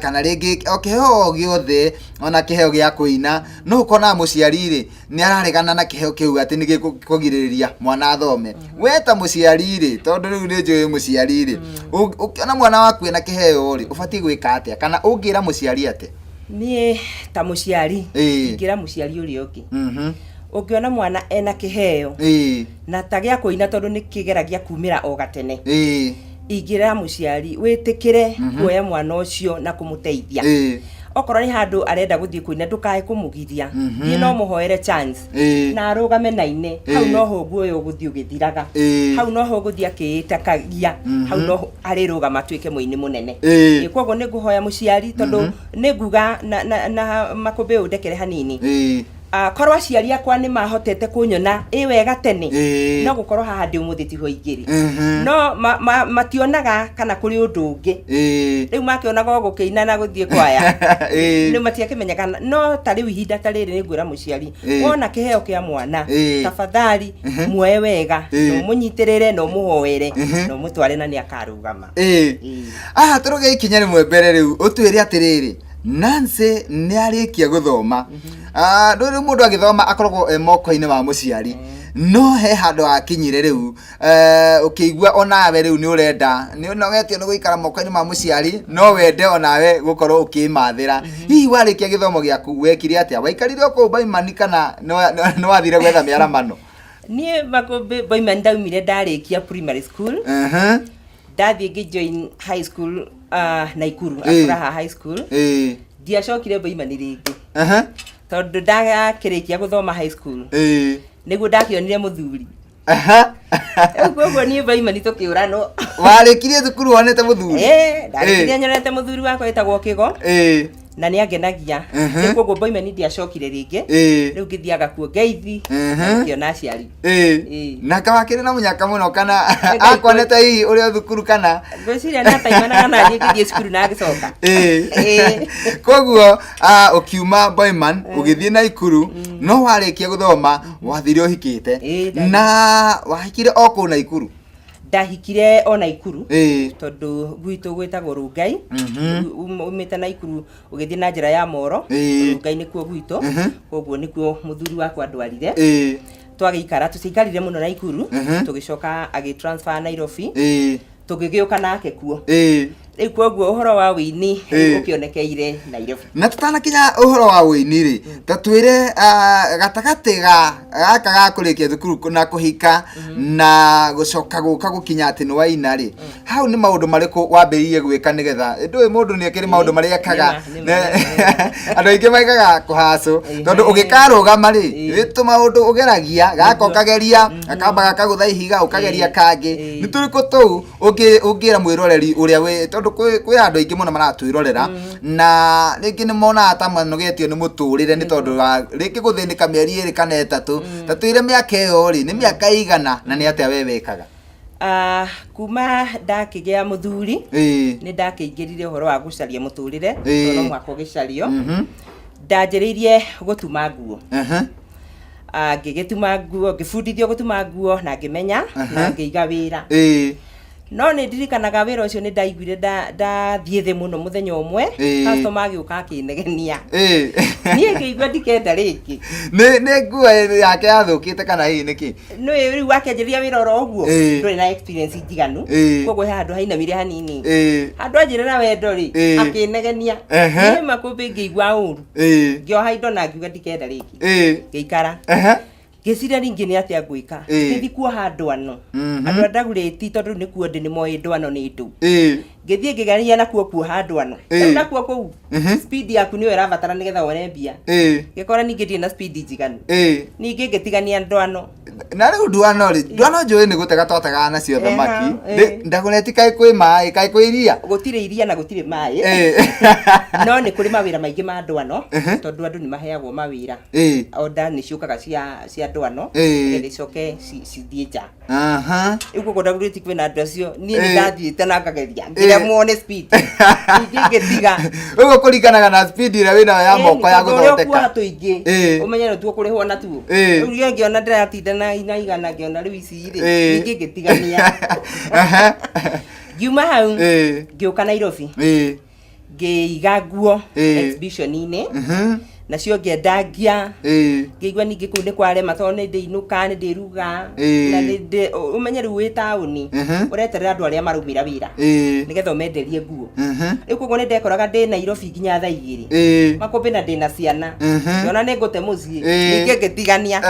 Speaker 6: kana rĩngĩ o kĩheo o gĩothe, ona kĩheo gĩa kũina. No ũkonaga mũciari rĩ nĩ araregana na kĩheo kĩu atĩ nĩ gĩkũgirĩrĩria mwana athome. We ta mũciari rĩ, tondũ rĩu nĩ njũĩ mũciari rĩ, ũkĩona mwana waku ena kĩheo rĩ, ũbatiĩ gwĩka atĩa, kana ũngĩra mũciari atĩa?
Speaker 7: Niĩ ta mũciari ingĩra mũciari ũrĩa ũngĩ, ũngĩona mwana ena kĩheo na ta gĩa kũina, tondũ nĩ kĩgeragia kumĩra o gatene, ingĩra mũciari wĩtĩkĩre kuoya mwana ũcio na kũmũteithia. Okorwo nĩ handũ arenda gũthiĩ kũina, ndũkae kũmũgiria, thiĩ no mũhoere chance na arũgame naine hau. Noho guoya ũgũthiĩ ũgĩthiraga, hau noho ũgũthiĩ akĩĩtakagia, hau noho arĩrũgama atuĩke mũini mũnene. Koguo nĩ ngũhoya mũciari, tondũ nĩ nguga na Makũmbĩ ũyũ ndekere hanini. Korwo aciari akwa nĩ mahotete kũnyona ĩ wega tene, no gũkorwo haha ndĩ ũmũthĩ tiho ingĩrĩ. No mationaga kana kũrĩ ũndũ ũngĩ. Rĩu makĩonaga o gũkĩina na gũthiĩ kwaya, nĩ matiakĩmenya kana no ta rĩu ihinda ta rĩrĩ nĩ ngwĩra mũciari, wona kĩheo kĩa mwana, tafadhali muoe wega na ũmũnyitĩrĩre na ũmũhoere na ũmũtware na nĩ akarũgama.
Speaker 6: Aha tũrũge ikinya rĩmwe mbere rĩu, ũtwĩre atĩrĩrĩ, Nancy nĩ arĩkia gũthoma. Rĩu mũndũ agĩthoma akoragwo e moko-inĩ ma mũciari, no he handũ hakinyire rĩu ũkĩigua onawe rĩu nĩ ũrenda, nĩ ũnogetio nĩ gũikara moko-inĩ ma mũciari, no wende onawe gũkorwo ũkĩmathĩra. Hihi warĩkia gĩthomo gĩaku wekire atĩa? Waikarire o kũu Baimani kana nĩ wathire gwetha mĩaramano?
Speaker 7: Niĩ Makũmbĩ, Boiman ndaumire ndarĩkia primary school, ndathiĩ ngĩjoin high school, Naikuru, Afuraha High School. Ndiacokire Boimani rĩngĩ
Speaker 6: Aha.
Speaker 7: tondũ ndakĩrĩkia gũthoma high school nĩguo ndakĩonire mũthuri.
Speaker 6: Aha.
Speaker 7: Rĩu koguo niĩ Boimani tũkĩũranwo.
Speaker 6: Warĩkirie thukuru wonete mũthuri?
Speaker 7: Eh, ndarĩkirie nyonete mũthuri wakwa wĩtagwo Kĩgo na nĩ angenagia. Rĩu koguo Boimani ndiacokire rĩngĩ. Rĩu ngĩthiaga kuo ngeithi na ngĩona aciari.
Speaker 6: Na kawakĩrĩ na mũnyaka mũno kana
Speaker 7: Ngai
Speaker 6: akonete hihi ũrĩ o thukuru kana?
Speaker 7: Ngwĩciria nĩ ataimanaga na niĩ ngĩthiĩ cukuru na agĩcoka.
Speaker 6: Koguo ũkiuma Boyman ũgĩthiĩ Naikuru, no warĩkia gũthoma wathire ũhikĩte? Na wahikire o kũu Naikuru?
Speaker 7: Ndahikire o Naikuru tondũ gwitũ gwĩtagwo Rungai. Umĩte Naikuru ũgĩthiĩ na njĩra ya Moro, Rungai nĩkuo gwitũ. Koguo nĩkuo mũthuri wakwa ndwarire. Twagĩikara, tũtiaikarire mũno Naikuru, tũgĩcoka agĩtransfer Nairobi, tũgĩgĩũka nake kuo. Rĩu koguo ũhoro wa wĩini ũkĩonekeire Nairobi.
Speaker 6: Na tũtanakinya ũhoro wa wĩini rĩ, ta twĩre gatagatĩ ga gaka ga kũrĩkia thukuru na kũhika na gũcoka gũka gũkinya atĩ nĩ waina rĩ, hau nĩ maũndũ marĩkũ wambĩrĩirie gwĩka nĩgetha ndũĩ mũndũ nĩ akĩrĩ maũndũ marĩa ekaga?
Speaker 7: Nĩma, nĩma.
Speaker 6: Andũ aingĩ maigaga kũhacũ tondũ ũgĩkarũgama rĩ, wĩ tũmaũndũ ũgeragia gaka, ũkageria gakamba gakagũtha ihiga, ũkageria kangĩ. Nĩ tũrĩkũ tũu ũngĩra mwĩroreri ũrĩa wĩ, tondũ kwĩ andũ aingĩ mũno maratwĩrorera na rĩngĩ nĩ monaga ta manogetio nĩ mũtũrĩre nĩ tondũ wa rĩngĩ gũthĩnĩka mĩeri 2 kana 3, ta twĩre mĩaka ĩyo rĩ, nĩ mĩaka ĩigana na nĩ atĩa we wekaga?
Speaker 7: Kuma ndakĩgĩa mũthuri nĩ ndakĩingĩrire ũhoro wa gũcaria mũtũrĩre, tondũ no mũhaka ũgĩcario. Ndanjĩrĩirie gũtuma nguo. Ngĩgĩtuma nguo, ngĩbundithio gũtuma nguo na ngĩmenya na ngĩiga wĩra. No nĩ ndirikanaga wĩra ũcio nĩ ndaiguire ndathiĩ thĩ mũno mũthenya ũmwe. Customer agĩũka akĩnegenia. Niĩ ngĩigua ndikenda rĩngĩ.
Speaker 6: Nĩ nguo yake yathũkĩte kana hihi nĩkĩ?
Speaker 7: Nĩ rĩu wakĩanjĩrĩria wĩra oro ũguo, ndũrĩ na experience njiganu. Koguo he handũ hainamire hanini. Handũ anjĩre na wendo rĩ, akĩnegenia. Niĩ makũmbĩ ngĩigua ũru. Ngĩoha indo na ngiuga ndikenda rĩngĩ. Ngĩikara. Ngĩciria ningĩ nĩ atĩa ngwĩka. Ngĩthiĩ kuoha ndwano. Andũ a Ndagurĩti, tondũ nĩkuo ndĩ, nĩ moĩ ndwano nĩ ndũ. Ngĩthiĩ ngĩgeria nakuo kuoha ndwano. Rĩu nakuo kũu speed yaku nĩyo ĩrabatara nĩgetha wone mbia. Ngĩkora ningĩ ndirĩ na speed njiganu. Ningĩ ngĩtigania ndwano.
Speaker 6: Na rĩu ndwano rĩ, ndwano njũĩ nĩ gũtega twategaga nacio thamaki. Ndagũreti kaĩ kwĩ maĩ, kaĩ kwĩ iria?
Speaker 7: Gũtirĩ iria na gũtirĩ maĩ. No nĩ kũrĩ mawĩra maingĩ ma ndwano tondũ andũ nĩ maheagwo mawĩra. Order nĩ ciũkaga cia ndwano nĩgetha icoke cithiĩ nja. Rĩu koguo Ndagũrĩti kwĩna andũ acio, niĩ nĩ ndathiĩte na ngageria ngĩremwo nĩ speed, ningĩ ngĩtiga.
Speaker 6: Ũguo kũringanaga na speed ĩrĩa wĩnayo ya moko ya
Speaker 7: Tondũ ũrĩa
Speaker 6: gũthondeka.
Speaker 7: ũkuoha tũingĩ, ũmenye nĩtuo kũrĩhwo natuo. Rĩu rĩrĩa ngĩona ndĩratinda na igana, ngĩona rĩu ici rĩ, ningĩ ngĩtigania. Ngiuma hau, ngĩũka Nairobi, ngĩiga nguo exhibition-inĩ, nacio ngĩendangia. Ngĩigua ningĩ kũu nĩ kwarema tondũ nĩ ndĩinũka, nĩ ndĩruga na nĩ ũmenye rĩu wĩ taũni, ũreterera andũ arĩa maraumĩra wĩra nĩgetha ũmenderie nguo. Rĩu koguo nĩ ndekoraga ndĩ Nairobi nginya thaa 2 makũmbĩ na ndĩna ciana. Ngĩona nĩ ngũte mũciĩ. Ningĩ ngĩtigania.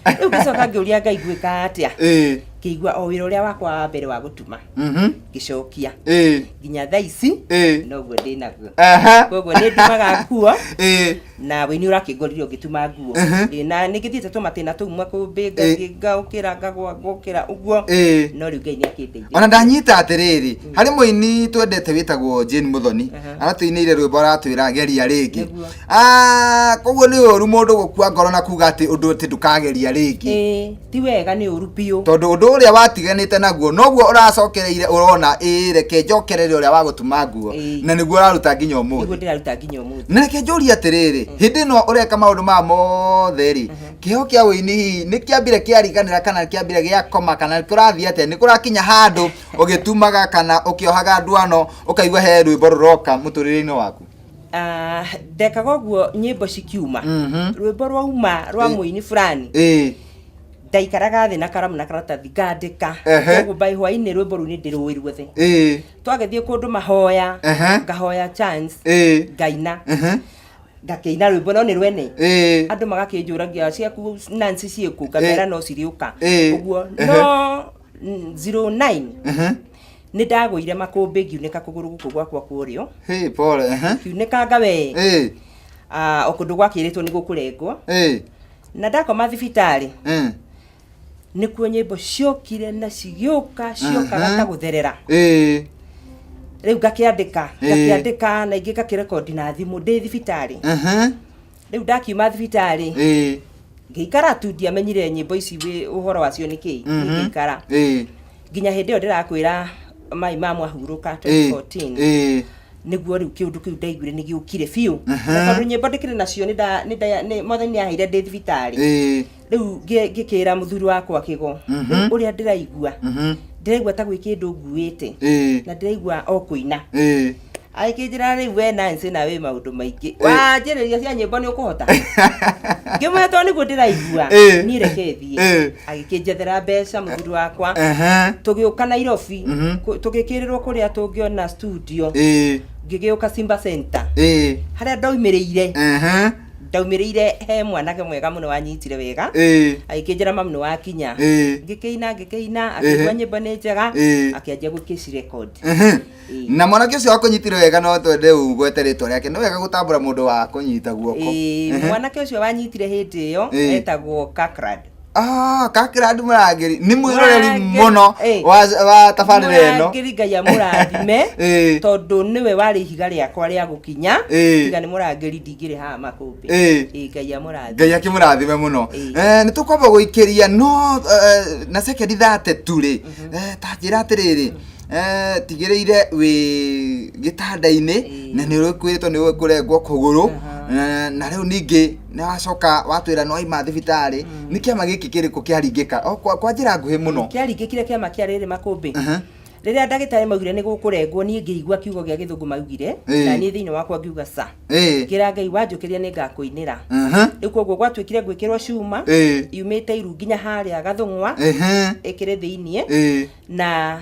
Speaker 7: Rĩu ngĩcoka ngĩũria Ngai ngwĩka atĩa. Ngĩigua o wĩra ũrĩa wakwa wa mbere wa gũtuma, ngĩcokia nginya thaa ici noguo ndĩ naguo. Koguo nĩ ndumaga nguo na wĩini ũrakĩngorire ũngĩtuma nguo. Na nĩ ngĩthiĩte tũmatĩna tũu makũmbĩ, ngathiĩ ngaũkĩra ngagwa ngokĩra ũguo, no rĩu Ngai nĩ akĩndeithia.
Speaker 6: Ona ndanyita atĩrĩrĩ, harĩ mũini twendete wĩtagwo Jane Muthoni, aratũinĩire rwĩmbo aratwĩra geria rĩngĩ. Koguo nĩ ũru mũndũ gũkua ngoro na kuga atĩ ũndũ atĩ ndũkageria rĩngĩ?
Speaker 7: Ĩĩ, ti wega, nĩ ũru biũ.
Speaker 6: Tondũ ũndũ ũrĩa watiganĩte naguo noguo ũracokereire, ũrona ĩĩ, reke njokerere ũrĩa wa gũtuma nguo, na nĩguo ũraruta nginya ũmũthĩ.
Speaker 7: Nĩguo ndĩraruta nginya ũmũthĩ.
Speaker 6: Na reke njũrie atĩrĩrĩ, hĩndĩ ĩno ũreka maũndũ maya mothe rĩ, kĩheo kĩa ũini hihi nĩ kĩambire kĩariganĩra kana kĩambire gĩakoma kana kũrathiĩ atĩa? Nĩ kũrakinya handũ ũgĩtumaga kana ũkĩohaga ndwano ũkaigua he rwĩmbo rũroka mũtũrĩre-inĩ waku?
Speaker 7: Ndekaga ũguo nyĩmbo cikiuma, rwĩmbo rwauma rwa mũini fulani, ndaikaraga thĩ na karamu na karatathi ngandĩka. Koguo by hwainĩ rwĩmbo rũu nĩ ndĩrũĩ ruothe. Twagĩthiĩ kũndũ mahoya, ngahoya chance, ngaina, ngakĩina rwĩmbo no nĩ rwene. Andũ magakĩnjũragia ciaku Nancy ciĩkũ, ngamera no cirĩũka. Ũguo no 09 Nĩ ndagũire makũmbĩ ngiunĩka kũgũrũ gũkũ gwakwa kwa ũrĩo.
Speaker 6: Hey, pole.
Speaker 7: Ngiunĩkanga we. O kũndũ gwakĩrĩtwo nĩ gũkũrengwo. Na ndakoma thibitarĩ nĩkuo nyĩmbo ciokire na cigĩũka ciokaga ta gũtherera. Rĩu ngakĩandĩka ngakĩandĩka na ingĩ ngakĩrekondi na thimũ ndĩ thibitarĩ. Rĩu ndakiuma thibitarĩ ngĩikara tu, ndiamenyire nyĩmbo ici ũhoro wacio nĩ kĩĩ. Ngĩikara nginya hĩndĩ ĩyo ndĩrakwĩra mai ma mwahurũka 2014 nĩguo rĩu kĩũndũ kĩu ndaiguire nĩ gĩũkire biũ. Na tondũ nyĩmbo ndĩkĩrĩ nacio nĩ mwathani nĩ aheire ndĩ thibitarĩ. Rĩu ngĩkĩra mũthuri wakwa Kĩgo, ũrĩa ndĩraigua ndĩraigua ta gwĩ kĩndũ nguĩte na ndĩraigua o kũina. Agĩkĩnjĩra rĩu we Nancy na wĩ maũndũ maingĩ wanjĩrĩria cia nyĩmbo nĩ ũkũhota. Ngĩmwĩra tondũ nĩguo ndĩraigua niĩ reke thiĩ. Agĩkĩnjethera mbeca mũthuri wakwa. Tũgĩũka Nairobi, tũgĩkĩrĩrwo kũrĩa tũngĩona studio. Ngĩgĩũka Simba Center harĩa ndaumĩrĩire. Ndaumĩrĩire he mwanake mwega mũno wanyitire wega. Agĩkĩnjĩra mamu nĩ wakinya. Ngĩkĩina ngĩkĩina, akĩigua nyĩmbo nĩ njega, akĩanjia gũkĩcirekondi.
Speaker 6: Na mwanake ũcio wakũnyitire wega no twende ũgwete rĩtwa rĩake, nĩ wega gũtambũra mũndũ wa kũnyita guoko.
Speaker 7: Mwanake ũcio wanyitire hĩndĩ ĩyo etagwo Kakrad.
Speaker 6: Kakrad Mũrangĩri nĩ mwĩroreri mũno wa tabarĩra ĩno.
Speaker 7: Mũrangĩri Ngai amũrathime tondũ nĩwe warĩ ihiga rĩakwa rĩa gũkinya. Tiga nĩ Mũrangĩri ndingĩrĩ haha makũmbĩ. Ngai amũrathime.
Speaker 6: Ngai akĩmũrathime mũno. Nĩ tũkwamba gũikĩria no na sekendi 30 rĩ, ta njĩra atĩrĩrĩ, tigĩrĩire wĩ gĩtanda-inĩ na nĩ ũkwĩrĩtwo nĩ ũkũrengwo kũgũrũ, na rĩu ningĩ nĩ wacoka watwĩra nĩ waima thibitarĩ. Nĩ kĩama gĩkĩ kĩrĩkũ kĩaringĩka kwa njĩra nguhĩ mũno?
Speaker 7: Kĩaringĩkire kĩama kĩa rĩrĩ makũmbĩ. Rĩrĩa ndagĩtarĩ maugire nĩ gũkũrengwo, niĩ ngĩigua kiugo gĩa gĩthũngũ maugire, na niĩ thĩinĩ wakwa ngiuga ca. Ngĩra Ngai wanjũkĩria nĩ ngakũinĩra. Rĩu koguo gwatuĩkire gwĩkĩrwo cuma yumĩte iru nginya harĩa gathũng'wa ĩkĩrĩ thĩiniĩ, na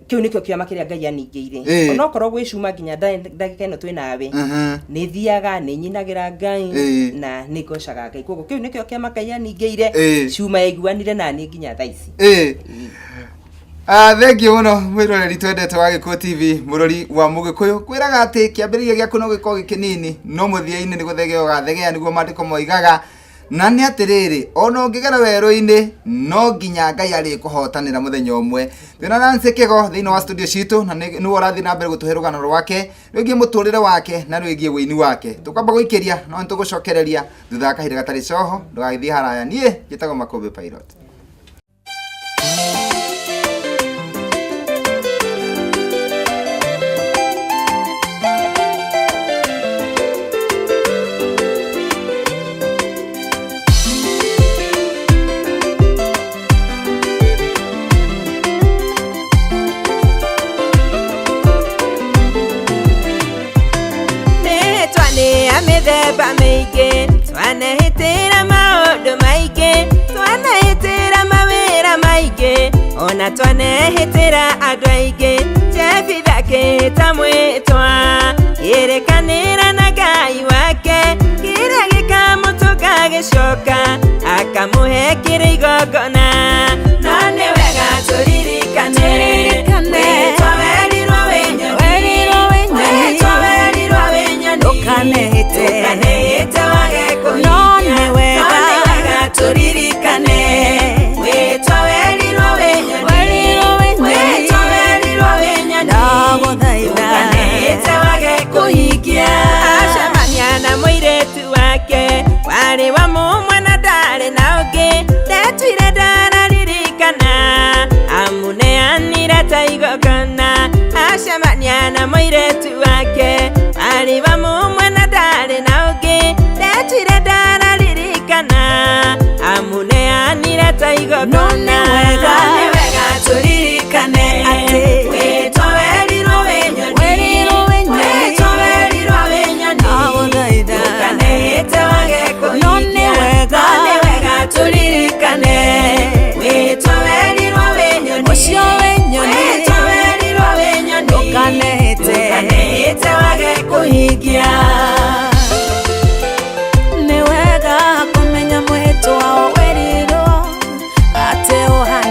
Speaker 7: kĩu nĩkĩo kĩama kĩrĩa Ngai aningĩire. Onokorwo gwĩ cuma nginya ndagĩka ĩno twĩ nawe, nĩ thiaga nĩ nyinagĩra Ngai na nĩ ngocaga Ngai. Koguo kĩu nĩkĩo kĩama Ngai aningĩire, cuma yaiguanire na niĩ nginya thaa ici.
Speaker 6: Thank you mũno mwĩroreri twendete wa Gĩkũyũ TV, mũrori wa Mũgĩkũyũ. Kwĩraga atĩ kĩambĩrĩria gĩaku no gĩkorwo gĩkĩnini, no mũthia-inĩ nĩ gũthegea ũgathegea, nĩguo maandĩko moigaga. Na nĩ atĩrĩrĩ, ona ũngĩgera werũ-inĩ no nginya Ngai arĩkũhotanĩra mũthenya ũmwe. Twĩna Nancy Kĩgo thĩinĩ wa studio citũ, na nĩwe ũrathiĩ na mbere gũtũhe rũgano rwake rwĩgiĩ mũtũrĩre wake na rwĩgiĩ wũini wake. Tũkwamba gũikĩria no nĩtũgũcokereria thutha wa kahinda gatarĩ coho. Ndũgagĩthiĩ haraya, niĩ njĩtagwo Makũmbĩ Pilot.
Speaker 7: Mĩthemba mĩingĩ twanehĩtĩra maũndũ maingĩ, twanehĩtĩra mawĩra maingĩ, ona twanehĩtĩra andũ aingĩ. Jefitha akĩhĩta mwĩtwa kĩrĩkanĩra na Ngai wake, kĩrĩa gĩkamũtũnga gĩcoka akamũhe kĩrĩ igongona. No nĩ wega tũririkane mwĩtwa werirwo wĩ nyoni, mwĩtwa werirwo wĩ nyoni, ndũkanehĩte wage kũhingia. No nĩ wega tũririkane mwĩtwa werirwo wĩ nyoni, mwĩtwa werirwo wĩ nyoni, ndũkanehĩte wage kũhingia. Acemania na mũirĩtu wake warĩ wa mũmwe na ndarĩ na ũngĩ, ndetuire ndararirikana amũneanire ta igongona. Acemania na mũirĩtu wake warĩ wa mũmwe na ndarĩ na ũngĩ, ndetuire ndararirikana amũneanire ta igongona. No nĩ wega tũririkane mwĩtwa werirwo wĩ nyoni, mwĩtwa werirwo wĩ nyoni, ndũkanehĩte wage kũhingia. No nĩ wega tũririkane mwĩtwa werirwo wĩ nyoni, mwĩtwa werirwo wĩ nyoni, ndũkanehĩte wage kũhingia.
Speaker 2: Nĩ wega kũmenya mwĩtwa werirwo atĩ ũhana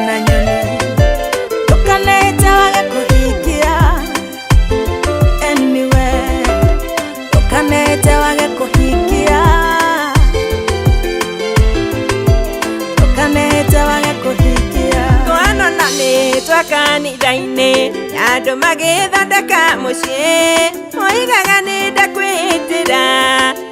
Speaker 7: Kanitha-inĩ andũ magĩthondeka mũciĩ moigaga nĩ ndakwĩhĩtĩra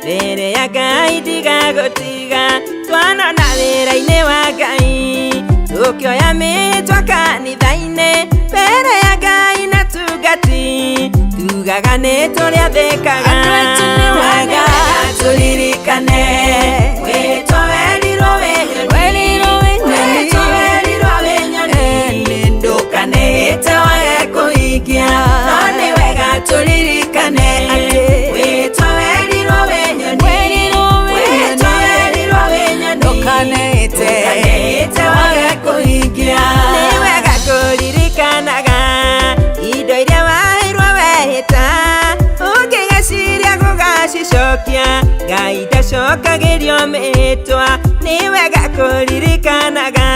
Speaker 7: mbere ya Ngai ndigagũtiga twanona wĩra-inĩ wa Ngai tũkĩoya mĩtwa kanitha-inĩ mbere ya Ngai na tungati tugaga nĩ tũrĩathĩkaga.
Speaker 2: Andũ aitũ nĩ wega
Speaker 7: tũririkane wĩtwa werirwo wĩ nyoni.
Speaker 2: Werirwo wĩ nyoni.
Speaker 7: Wĩtwa werirwo wĩ nyoni ndũkanehĩte wage kũhingia no nĩ wega tũririkane wĩtwa werirwo wĩ nyoni.
Speaker 2: Werirwo wĩ
Speaker 7: Wĩtwa
Speaker 2: nyoni.
Speaker 7: werirwo wĩ nyoni
Speaker 2: Ndũkanehĩte.
Speaker 7: Ndũkanehĩte wage kũhingia nĩ wega kũririkanaga indo iria waheirwo wehĩta ũngĩgeciria gũgacicokia Ngai ndacokagĩrio mĩhĩtwa nĩ wega kũririkanaga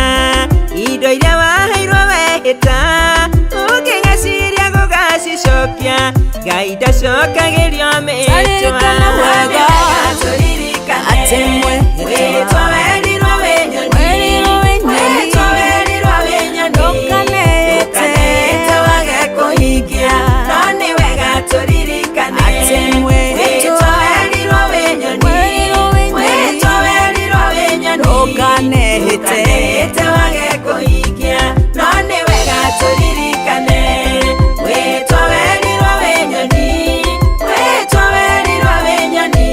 Speaker 7: indo iria waheirwo wehĩta ũngĩgeciria gũgacicokia Ngai ndacokagĩrio mĩhĩtwa.
Speaker 2: Taririkana wega.
Speaker 7: Tũririkane
Speaker 2: Atĩ mwĩhĩtwa.
Speaker 7: wĩtwa werirwo wĩ nyoni.
Speaker 2: Werirwo wĩ nyoni.
Speaker 7: Wĩtwa werirwo wĩ nyoni.
Speaker 2: Ndũkanehĩte.
Speaker 7: Ndũkanehĩte wage kũhingia no nĩ wega tũririkane
Speaker 2: Atĩ mwĩhĩtwa.
Speaker 7: wĩtwa werirwo wĩ nyoni.
Speaker 2: Werirwo wĩ nyoni.
Speaker 7: Wĩtwa werirwo wĩ nyoni.
Speaker 2: Ndũkanehĩte.
Speaker 7: Ndũkanehĩte wage kũhingia no nĩ wega tũririkane wĩtwa werirwo wĩ nyoni. Wĩtwa werirwo wĩ nyoni.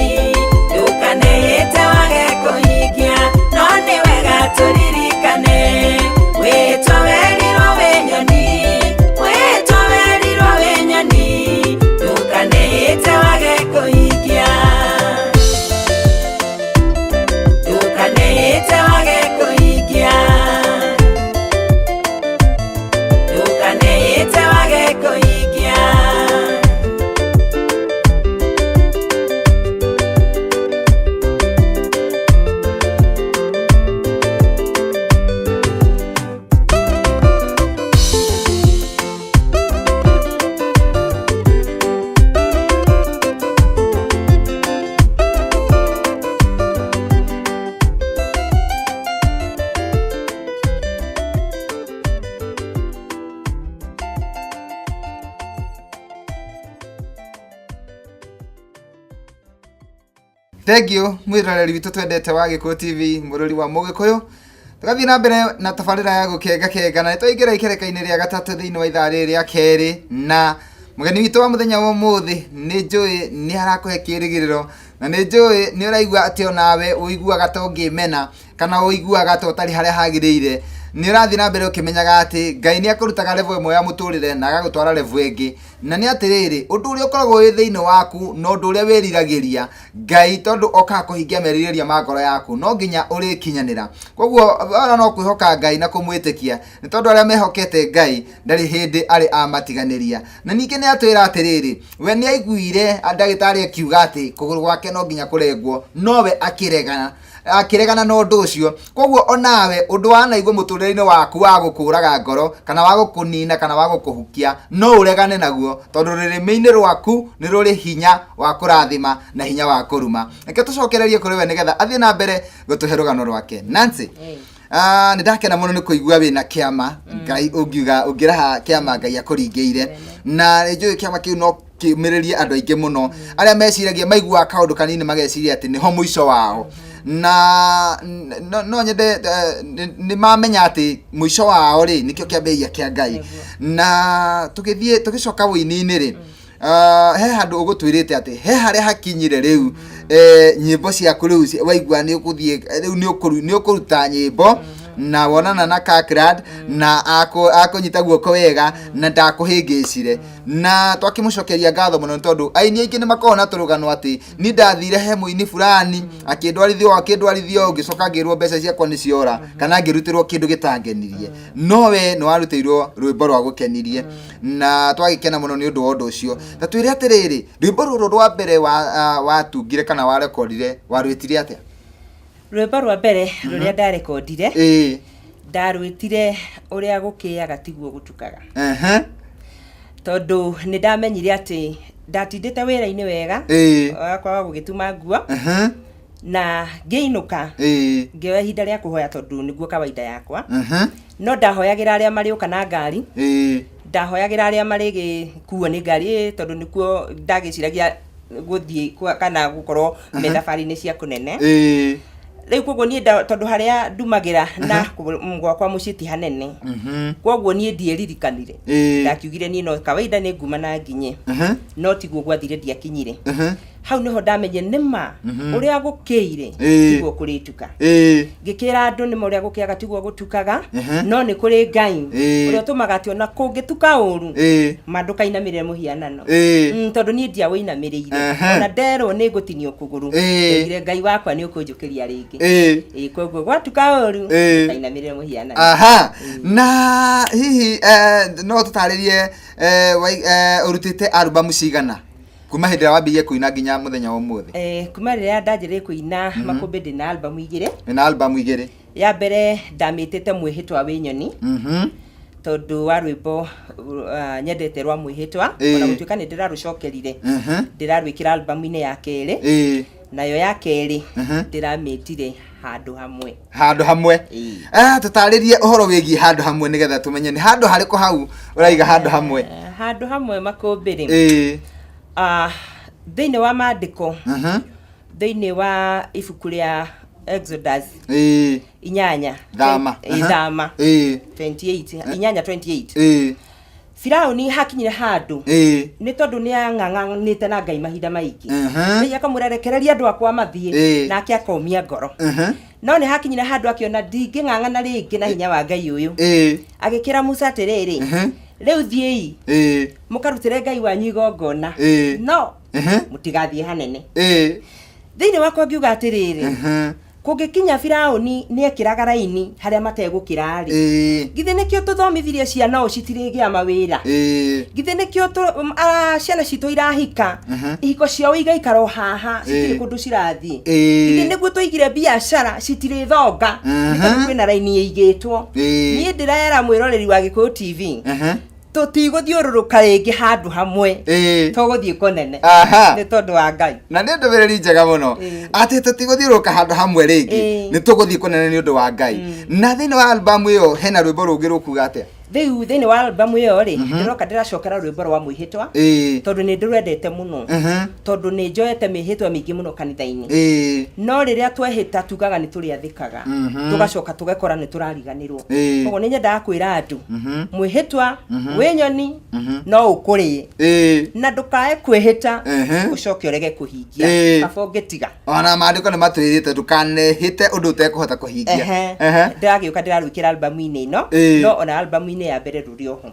Speaker 7: Ndũkanehĩte wage kũhingia no nĩ wega tũririkane wĩtwa werirwo wĩ nyoni. Wĩtwa werirwo wĩ nyoni. Ndũkanehĩte wage kũhingia ndũkanehĩte wage kũhingia ndũkanehĩte wage kũhingia.
Speaker 6: Thengiũ mwĩroreri witũ twendete wa Gĩkũyũ TV mũrũri wa Mũgĩkũyũ tũgathiĩ na mbere na tabarĩra ya gũkenga kenga na nĩtwaingĩra ikereka-inĩ rĩa gatatũ thĩinĩ wa ithaa rĩrĩ rĩa kerĩ na mũgeni witũ wa mũthenya wa ũmũthĩ nĩ njũĩ nĩ arakũhe kĩrĩgĩrĩro na nĩ njũĩ nĩ ũraigua atĩ onawe ũiguaga ta ũngĩmena kana ũiguaga ta ũtarĩ harĩa hagĩrĩire nĩ ũrathiĩ na mbere ũkĩmenyaga atĩ Ngai nĩ akũrutaga level ĩmwe ya mũtũrĩre na agagũtwara level ĩngĩ na nĩ atĩrĩrĩ ũndũ ũrĩa ũkoragwo wĩ thĩinĩ waku na ũndũ ũrĩa wĩriragĩria Ngai tondũ okaga kũhingia merirĩria ma ngoro yaku no nginya ũrĩkinyanĩra koguo ona no kwĩhoka Ngai na kũmwĩtĩkia nĩ tondũ arĩa mehokete Ngai ndarĩ hĩndĩ arĩ amatiganĩria na ningĩ nĩ atwĩra atĩrĩrĩ we nĩ aiguire ndagĩtarĩ akiuga atĩ kũgũrũ gwake no nginya kũrengwo nowe akĩregana akĩregana na ũndũ ũcio koguo onawe ũndũ wanaigua mũtũrĩre-inĩ waku wa gũkũraga ngoro kana wa gũkũnina kana wa gũkũhukia no ũregane naguo tondũ rũrĩmĩ-inĩ rwaku nĩ rũrĩ hinya wa kũrathima na hinya wa kũruma reke tũcokererie kũrĩ we nĩgetha athiĩ na mbere gũtũhe rũgano rwake. Nancy, nĩ ndakena mũno nĩ kũigua wĩna kĩama Ngai ũngiuga ũngĩraha kĩama Ngai akũringĩire na nĩ njũĩ kĩama kĩu no kĩũmĩrĩrie andũ aingĩ mũno arĩa meciragia maiguaga kaũndũ kanini mageciria atĩ nĩho mũico wao na no nyende nĩ mamenya atĩ mũico wao rĩ nĩkĩo kĩambĩrĩria kĩa Ngai na tũgĩthiĩ tũgĩcoka wũini-inĩ rĩ he handũ ũgũtwĩrĩte atĩ he harĩa hakinyire rĩu nyĩmbo ciaku rĩu waigua nĩ ũgũthiĩ rĩu nĩ ũkũruta nyĩmbo na wonana na Kakrad na akũnyita guoko wega na ndakũhĩngĩcire na twakĩmũcokeria ngatho mũno nĩ tondũ aini aingĩ nĩ makoragwo na tũrũgano atĩ ni ndathire he mũini fulani akĩndwarithio akĩndwarithio ngĩcoka ngĩrwo mbeca ciakwa nĩ ciora kana ngĩrutĩrwo kĩndũ gĩtangenirie no we nĩ warutĩirwo rwĩmbo rwa gũkenirie na twagĩkena mũno nĩ ũndũ wa ũndũ ũcio ta twĩre atĩrĩrĩ rwĩmbo rũrũ rwa mbere watungire kana warekondire warwĩtire atĩa?
Speaker 7: Rwĩmbo rwa mbere rũrĩa ndarekondire ndarwĩtire ũrĩa gũkĩaga tiguo gũtukaga tondũ nĩ ndamenyire atĩ ndatindĩte wĩra-inĩ wega wakwa wa gũgĩtuma nguo. Na ngĩinũka, ngĩoya ihinda rĩa kũhoya tondũ nĩguo kawaida yakwa. No ndahoyagĩra arĩa marĩũka na ngari, ndahoyagĩra arĩa marĩgĩkuo nĩ ngari, tondũ nĩkuo ndagĩciragia gũthiĩ kana gũkorwo me thabarĩ-inĩ cia kũnene. Rĩu koguo niĩ tondũ harĩa ndumagĩra na gwakwa mũciĩ ti hanene, koguo niĩ ndieririkanire. Ndakiugire niĩ no kawaida nĩ nguma na nginye. No tiguo gwathire, ndiakinyire. Hau nĩho ndamenye nĩma ũrĩa gũkĩire tiguo kũrĩtuka. Ngĩkĩra andũ nĩma ũrĩa gũkĩaga tiguo gũtukaga. No nĩ kũrĩ Ngai ũrĩa ũtũmaga atĩ ona kũngĩtuka ũru, ma ndũkainamĩrĩre mũhianano. Tondũ niĩ ndiawĩinamĩrĩire. Ona nderwo nĩ ngũtinio kũgũrũ, ndoigire Ngai wakwa nĩ ũkũnjũkĩria rĩngĩ. Ĩĩ, koguo gwatuka ũru, ndũkainamĩrĩre mũhianano.
Speaker 6: Aha, na hihi no tũtarĩrie ũrutĩte albamu cigana kuma hĩndĩ ĩrĩa wambĩrĩirie kũina nginya mũthenya wa ũmũthĩ?
Speaker 7: Kuma rĩrĩa ndanjĩrĩirie kũina, makũmbĩ, ndĩna albamu 2.
Speaker 6: Wĩna albamu 2.
Speaker 7: Ya mbere ndamĩtĩte Mwĩhĩtwa wĩ Nyoni, tondũ wa rwĩmbo nyendete rwa mwĩhĩtwa. Ona gũtuĩka nĩ ndĩrarũcokerire, ndĩrarwĩkĩra albamu-inĩ ya kerĩ. Nayo ya kerĩ ndĩramĩtire Handũ Hamwe.
Speaker 6: Handũ Hamwe. Tũtarĩrie ũhoro wĩgiĩ Handũ Hamwe nĩgetha tũmenye nĩ handũ harĩkũ hau ũraiga Handũ Hamwe.
Speaker 7: Handũ Hamwe, makũmbĩ rĩ, thĩinĩ wa maandĩko, thĩinĩ wa ibuku rĩa Exodus 8,
Speaker 6: Thama.
Speaker 7: Thama 28, 8:28. Firauni hakinyire handũ, nĩ tondũ nĩ ang'ang'anĩte na Ngai mahinda maingĩ. Ngai akamwĩra, "Rekereria andũ akwa mathiĩ." Nake akomia ngoro. No nĩ hakinyire handũ akĩona, "Ndingĩng'ang'ana rĩngĩ na hinya wa Ngai ũyũ." Agĩkĩra Musa atĩrĩrĩ, "Rĩu thiĩi mũkarutĩre Ngai wanyu igongona, no mũtigathiĩ hanene." Thĩinĩ wakwa ngiuga atĩrĩrĩ, kũngĩkinya Firauni nĩ ekĩraga raini harĩa mategũkĩra rĩ, githĩ nĩkĩo tũthomithirie ciana ũũ citirĩgĩa mawĩra? Githĩ nĩkĩo ciana citũ irahika, ihiko ciao igaikara o haha, citirĩ kũndũ cirathiĩ? Githĩ nĩguo tũigire biacara citirĩ thonga? Nĩ tondũ kwĩna raini ĩigĩtwo. Niĩ ndĩrera mwĩroreri wa Gĩkũyũ TV, tũtigũthiũrũrũka rĩngĩ handũ hamwe. Tũgũthiĩ kũnene. Nĩ tondũ wa Ngai.
Speaker 6: Na nĩ ndũmĩrĩri njega mũno, atĩ tũtigũthiũrũrũka handũ hamwe rĩngĩ, nĩ tũgũthiĩ kũnene nĩ ũndũ wa Ngai. Na thĩinĩ wa albamu ĩyo hena rwĩmbo rũngĩ rũkuga atĩa?
Speaker 7: Rĩu thĩinĩ wa albamu ĩyo rĩ, ndĩroka ndĩracokera rwĩmbo rwa Mwĩhĩtwa, tondũ nĩ ndĩrwendete mũno, tondũ nĩ njoete mĩhĩtwa mĩingĩ mũno kanitha-inĩ. No rĩrĩa twehĩta tugaga nĩ tũrĩathĩkaga, tũgacoka tũgekora nĩ tũrariganĩrwo. Koguo nĩ nyendaga kwĩra andũ, mwĩhĩtwa wĩ nyoni no ũkũrĩe, na ndũkae kwĩhĩta ũcoke ũrege kũhingia. Kaba ũngĩtiga.
Speaker 6: Ona maandĩko nĩ matwĩrĩte ndũkanehĩte ũndũ ũtekũhota kũhingia.
Speaker 7: Ndĩragĩũka ndĩrarwĩkĩra albamu-inĩ ĩno. No ona albamu-inĩ ya mbere rũrĩ oho.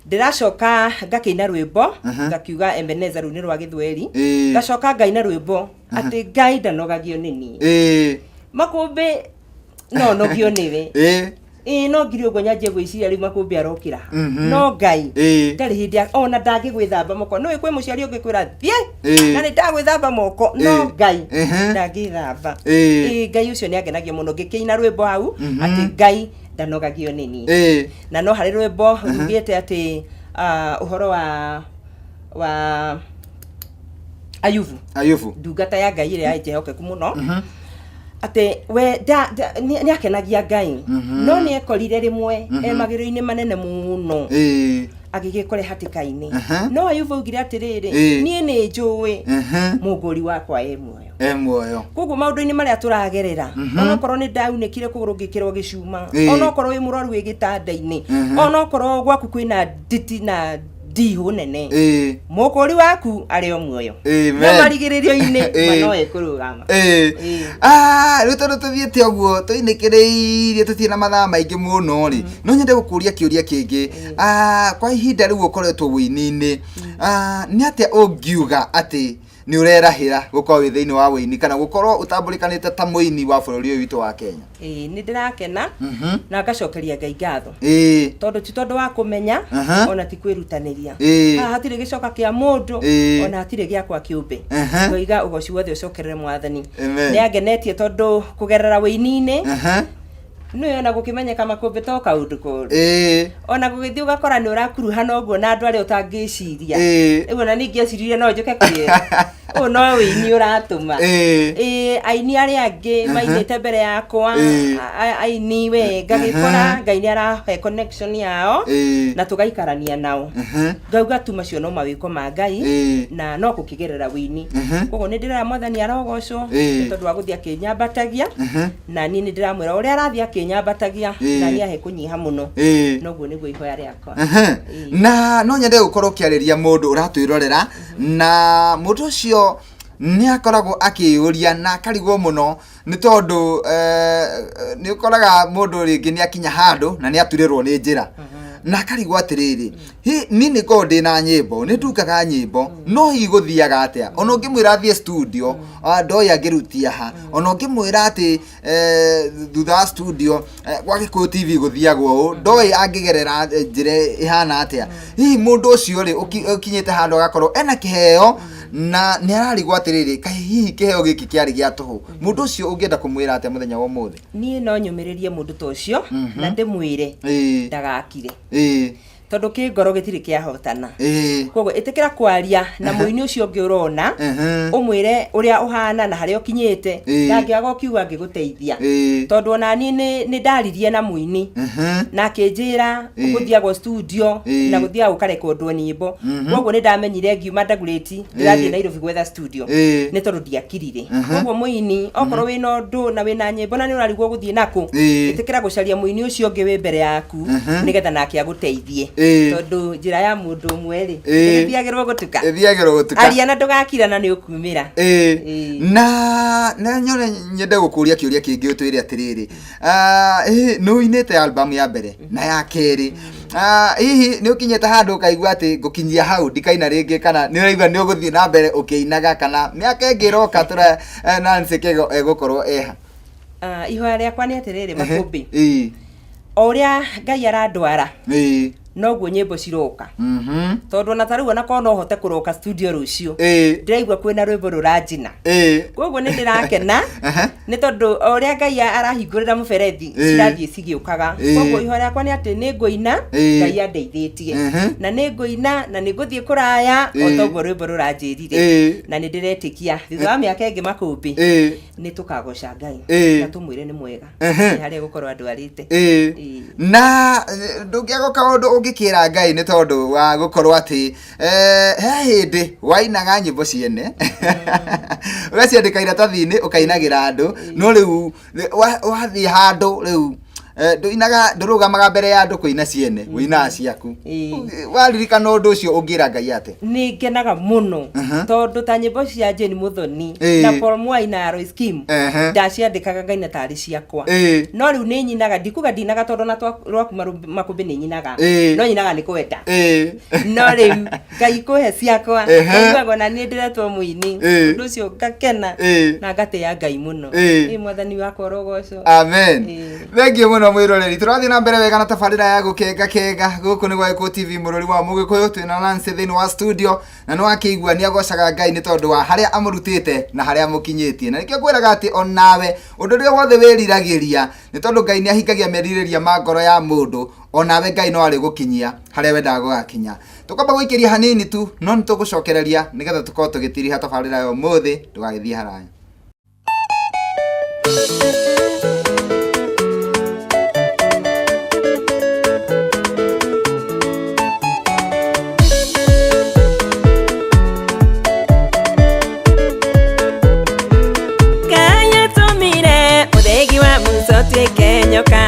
Speaker 7: Ndĩracoka ngakĩina rwĩmbo ngakiuga Ebeneza, rũu nĩ rwa gĩthweri. Ngacoka ngaina rwĩmbo atĩ Ngai ndanogagio nĩ niĩ. Makũmbĩ, no nogio nĩwe. Ĩĩ, no ngiri ũguo nyanjie gwĩciria rĩu makũmbĩ arokĩra, no Ngai ndarĩ hĩndĩ ona ndangĩgwĩthamba moko. Nĩũĩ kwĩ mũciari ũngĩkwĩra thiĩ, na nĩ ndagwĩthamba moko, no Ngai ndangĩthamba. Ĩĩ, Ngai ũcio nĩ angenagia mũno ngĩkĩina rwĩmbo hau atĩ Ngai ndanogagio nĩ niĩ. Na no harĩ rwĩmbo rugĩte atĩ ũhoro wa Ayubu.
Speaker 6: Ayubu.
Speaker 7: Ndungata ya Ngai ĩrĩa yarĩ njĩhokeku mũno, atĩ we nĩ akenagia Ngai, no nĩ ekorire rĩmwe e magerio-inĩ manene mũno, agĩgĩkore hatĩka-inĩ. No Ayubu augire atĩrĩrĩ, "Niĩ nĩ njũĩ mũngũri wakwa e muoyo."
Speaker 6: E muoyo.
Speaker 7: Koguo maũndũ-inĩ marĩa tũragerera, onokorwo nĩ ndaunĩkire kũgũrũ ngĩkĩrwo gĩcuma, onokorwo wĩ mũrwaru wĩ gĩtanda-inĩ, onokorwo gwaku kwĩna nditi na ndihũ nene, mũkũri waku arĩ o muoyo.
Speaker 6: Amen.
Speaker 7: Na marigĩrĩrio-inĩ no ekũrũgama.
Speaker 6: Rĩu tondũ tũthiĩte ũguo tũinĩkĩrĩirie, tũtirĩ na mathaa maingĩ mũno rĩ, no nyende gũkũria kĩũria kĩngĩ. Kwa ihinda rĩu ũkoretwo wũini-inĩ, nĩ atĩa ũngiuga atĩ nĩ ũrerahĩra gũkorwo wĩ thĩinĩ wa wũini kana gũkorwo ũtambũrĩkanĩte ta mũini wa bũrũri ũyũ witũ wa Kenya?
Speaker 7: Ĩĩ, nĩ ndĩrakena na ngacokeria Ngai ngatho, tondũ ti tondũ wa kũmenya, ona ti kwĩrutanĩria. Haha hatirĩ gĩcoka kĩa mũndũ, ona hatirĩ gĩakwa kĩũmbe. Ngoiga ũgoci wothe ũcokerere Mwathani.
Speaker 6: Amen.
Speaker 7: Nĩ angenetie tondũ kũgerera wũini-inĩ nĩwe ona gũkĩmenyeka makũmbĩ to kaũndũ koru. Ona gũgĩthiĩ ũgakora nĩ ũrakuruhana ũguo na andũ arĩa ũtangĩciria. Rĩu ona ningĩeciririe no njũke kwĩra. Ũyũ no wĩini ũratũma.
Speaker 6: Ĩĩ.
Speaker 7: Ĩĩ, aini arĩa angĩ mainĩte mbere yakwa,
Speaker 6: Ĩĩ.
Speaker 7: aini we ngagĩkora Ngai nĩ arahe connection yao
Speaker 6: Ĩĩ.
Speaker 7: na tũgaikarania nao. Ngauga tu macio no mawĩko ma Ngai
Speaker 6: Ĩĩ.
Speaker 7: na no gũkĩgerera wĩini. Koguo nĩ ndĩrera Mwathani arogocwo
Speaker 6: Ĩĩ.
Speaker 7: nĩ tondũ wa gũthiĩ akĩnyambatagia, na niĩ nĩ ndĩramwĩra ũrĩa arathiĩ akĩnyambatagia
Speaker 6: Ĩĩ.
Speaker 7: na niĩ ahe kũnyiha mũno.
Speaker 6: Ĩĩ.
Speaker 7: Noguo nĩguo ihoya rĩakwa. Ĩĩ.
Speaker 6: Na no nyende gũkorwo ũkĩarĩria mũndũ ũratwĩrorera, na mũndũ ũcio nĩ akoragwo akĩyũria na akarigwo mũno nĩ tondũ nĩ ũkoraga mũndũ rĩngĩ nĩ akinya handũ na nĩ aturĩrwo nĩ njĩra na akarigwo atĩrĩrĩ, hi niĩ nĩ ngoragwo ndĩna nyĩmbo, nĩ ndungaga nyĩmbo, no hihi gũthiaga atĩa? Ona ũngĩmwĩra athiĩ studio, ndoĩ angĩrutia ha. Ona ũngĩmwĩra atĩ thutha wa studio gwa Gĩkũyũ TV gũthiagwo ũũ, ndoĩ angĩgerera njĩra ĩhana atĩa. Hihi mũndũ ũcio rĩ ũkinyĩte handũ agakorwo ena kĩheo na nĩ ararigwo atĩrĩrĩ, kaĩ hihi kĩheo gĩkĩ kĩarĩ gĩa tũhũ, mũndũ ũcio ũngĩenda kũmwĩra atĩa mũthenya wa ũmũthĩ?
Speaker 7: Niĩ no nyũmĩrĩrie mũndũ ta ũcio na ndĩmwĩre ndagakire, tondũ kĩ ngoro gĩtirĩ kĩahotana. Koguo ĩtĩkĩra kwaria na mũini ũcio ũngĩ ũrona, ũmwĩre ũrĩa ũhana na harĩa ũkinyĩte, ndangĩaga ũkiuga angĩgũteithia. Tondũ ona niĩ nĩ ndaririe na mũini na akĩnjĩra gũthiagwo studio na gũthiaga gũkarekondwo nyĩmbo. Koguo nĩ ndamenyire ngiuma Dagoretti ndĩrathiĩ Nairobi gwetha studio nĩ tondũ ndiakirire. Koguo mũini, okorwo wĩna ũndũ na wĩna nyĩmbo na nĩ ũrarigwo gũthiĩ nakũ, ĩtĩkĩra gũcaria mũini ũcio ũngĩ wĩ mbere yaku nĩgetha nake agũteithie. Tondũ njĩra ya mũndũ ũmwe rĩ, ĩgĩthiagĩrwo gũtuka.
Speaker 6: Ĩthiagĩrwo gũtuka.
Speaker 7: Aria na ndũgakira na nĩ ũkumĩra.
Speaker 6: Na nyone nyende gũkũria kĩũria kĩngĩ ũtwĩre atĩrĩrĩ, nĩ ũinĩte album ya mbere na ya kerĩ, hihi nĩ ũkinyĩte handũ ũkaigua atĩ ngũkinyia hau ndikaina rĩngĩ, kana nĩ ũraigua nĩ ũgũthiĩ na mbere ũkĩinaga, kana mĩaka ĩngĩ ĩroka tũra Nancy Kego egũkorwo eha?
Speaker 7: Ihoya rĩakwa nĩ atĩrĩrĩ, Makũmbĩ, o ũrĩa Ngai arandwara noguo nyĩmbo ciroka, tondũ ona ta rĩu onakorwo no hote kũroka studio rũciũ, ndĩraigua kwĩna rwĩmbo rũranjina. Koguo nĩ ndĩrakena nĩ tondũ o ũrĩa Ngai arahingũrĩra mũberethi, cirathiĩ cigĩũkaga. Koguo ihoya rĩakwa nĩ atĩ nĩ ngũina Ngai andeithĩtie, na nĩ ngũina na nĩ ngũthiĩ kũraya o toguo rwĩmbo rũranjĩrire, na nĩ ndĩretĩkia thutha wa mĩaka ĩngĩ, Makũmbĩ, nĩ tũkagoca Ngai na tũmwĩre nĩ mwega nĩ harĩa gũkorwo andwarĩte.
Speaker 6: Na ndũngĩaga kaũndũ ũngĩkĩra Ngai nĩ tondũ wa gũkorwo atĩ he hĩndĩ wainaga nyĩmbo ciene, ũgaciandĩka iratathi-inĩ ũkainagĩra andũ, no rĩu wathiĩ handũ rĩu ndũinaga, ndũrũgamaga mbere ya andũ kũina ciene, ũinaga ciaku. Waririkana ũndũ ũcio ũngĩra Ngai atĩa?
Speaker 7: Nĩ ngenaga mũno tondũ ta nyĩmbo cia Jane Muthoni na Paul Mwai na Alois Kim ndaciandĩkaga ngaina tarĩ ciakwa. No rĩu nĩ nyinaga, ndikuga ndinaga, tondũ na rwakuma Makũmbĩ nĩ nyinaga, no nyinaga nĩ kwenda. No rĩu Ngai kũhe ciakwa, ngaiguaga ona niĩ ndĩretwo mũini, ũndũ ũcio ngakena na ngatĩĩa Ngai mũno. Ĩ Mwathani wakwa ũrogocwo.
Speaker 6: Amen. Thengiũ mũno mwĩroreri, tũrathiĩ na mbere wega na tabarĩra ya gũkenga kenga. Gũkũ nĩ gwa Gĩkũyũ TV, mũrũri wa Mũgĩkũyũ. Twĩna Nancy thĩinĩ wa studio na nĩ wakĩigua nĩ agocaga Ngai nĩ tondũ wa harĩa amũrutĩte na harĩa amũkinyĩtie, na nĩkĩo ngwĩraga atĩ onawe ũndũ ũrĩa wothe wĩriragĩria, nĩ tondũ Ngai nĩ ahingagia merirĩria ma ngoro ya mũndũ, onawe Ngai no arĩgũkinyia harĩa wendaga gũgakinya. Tũkwamba gũikĩria hanini tu, no nĩ tũgũcokereria nĩgetha tũkorwo tũgĩtiriha tabarĩra ya ũmũthĩ. Ndũgagĩthiĩ haraya.
Speaker 2: Kanyatũmire mũthĩgi wa Musa ũtuĩke nyoka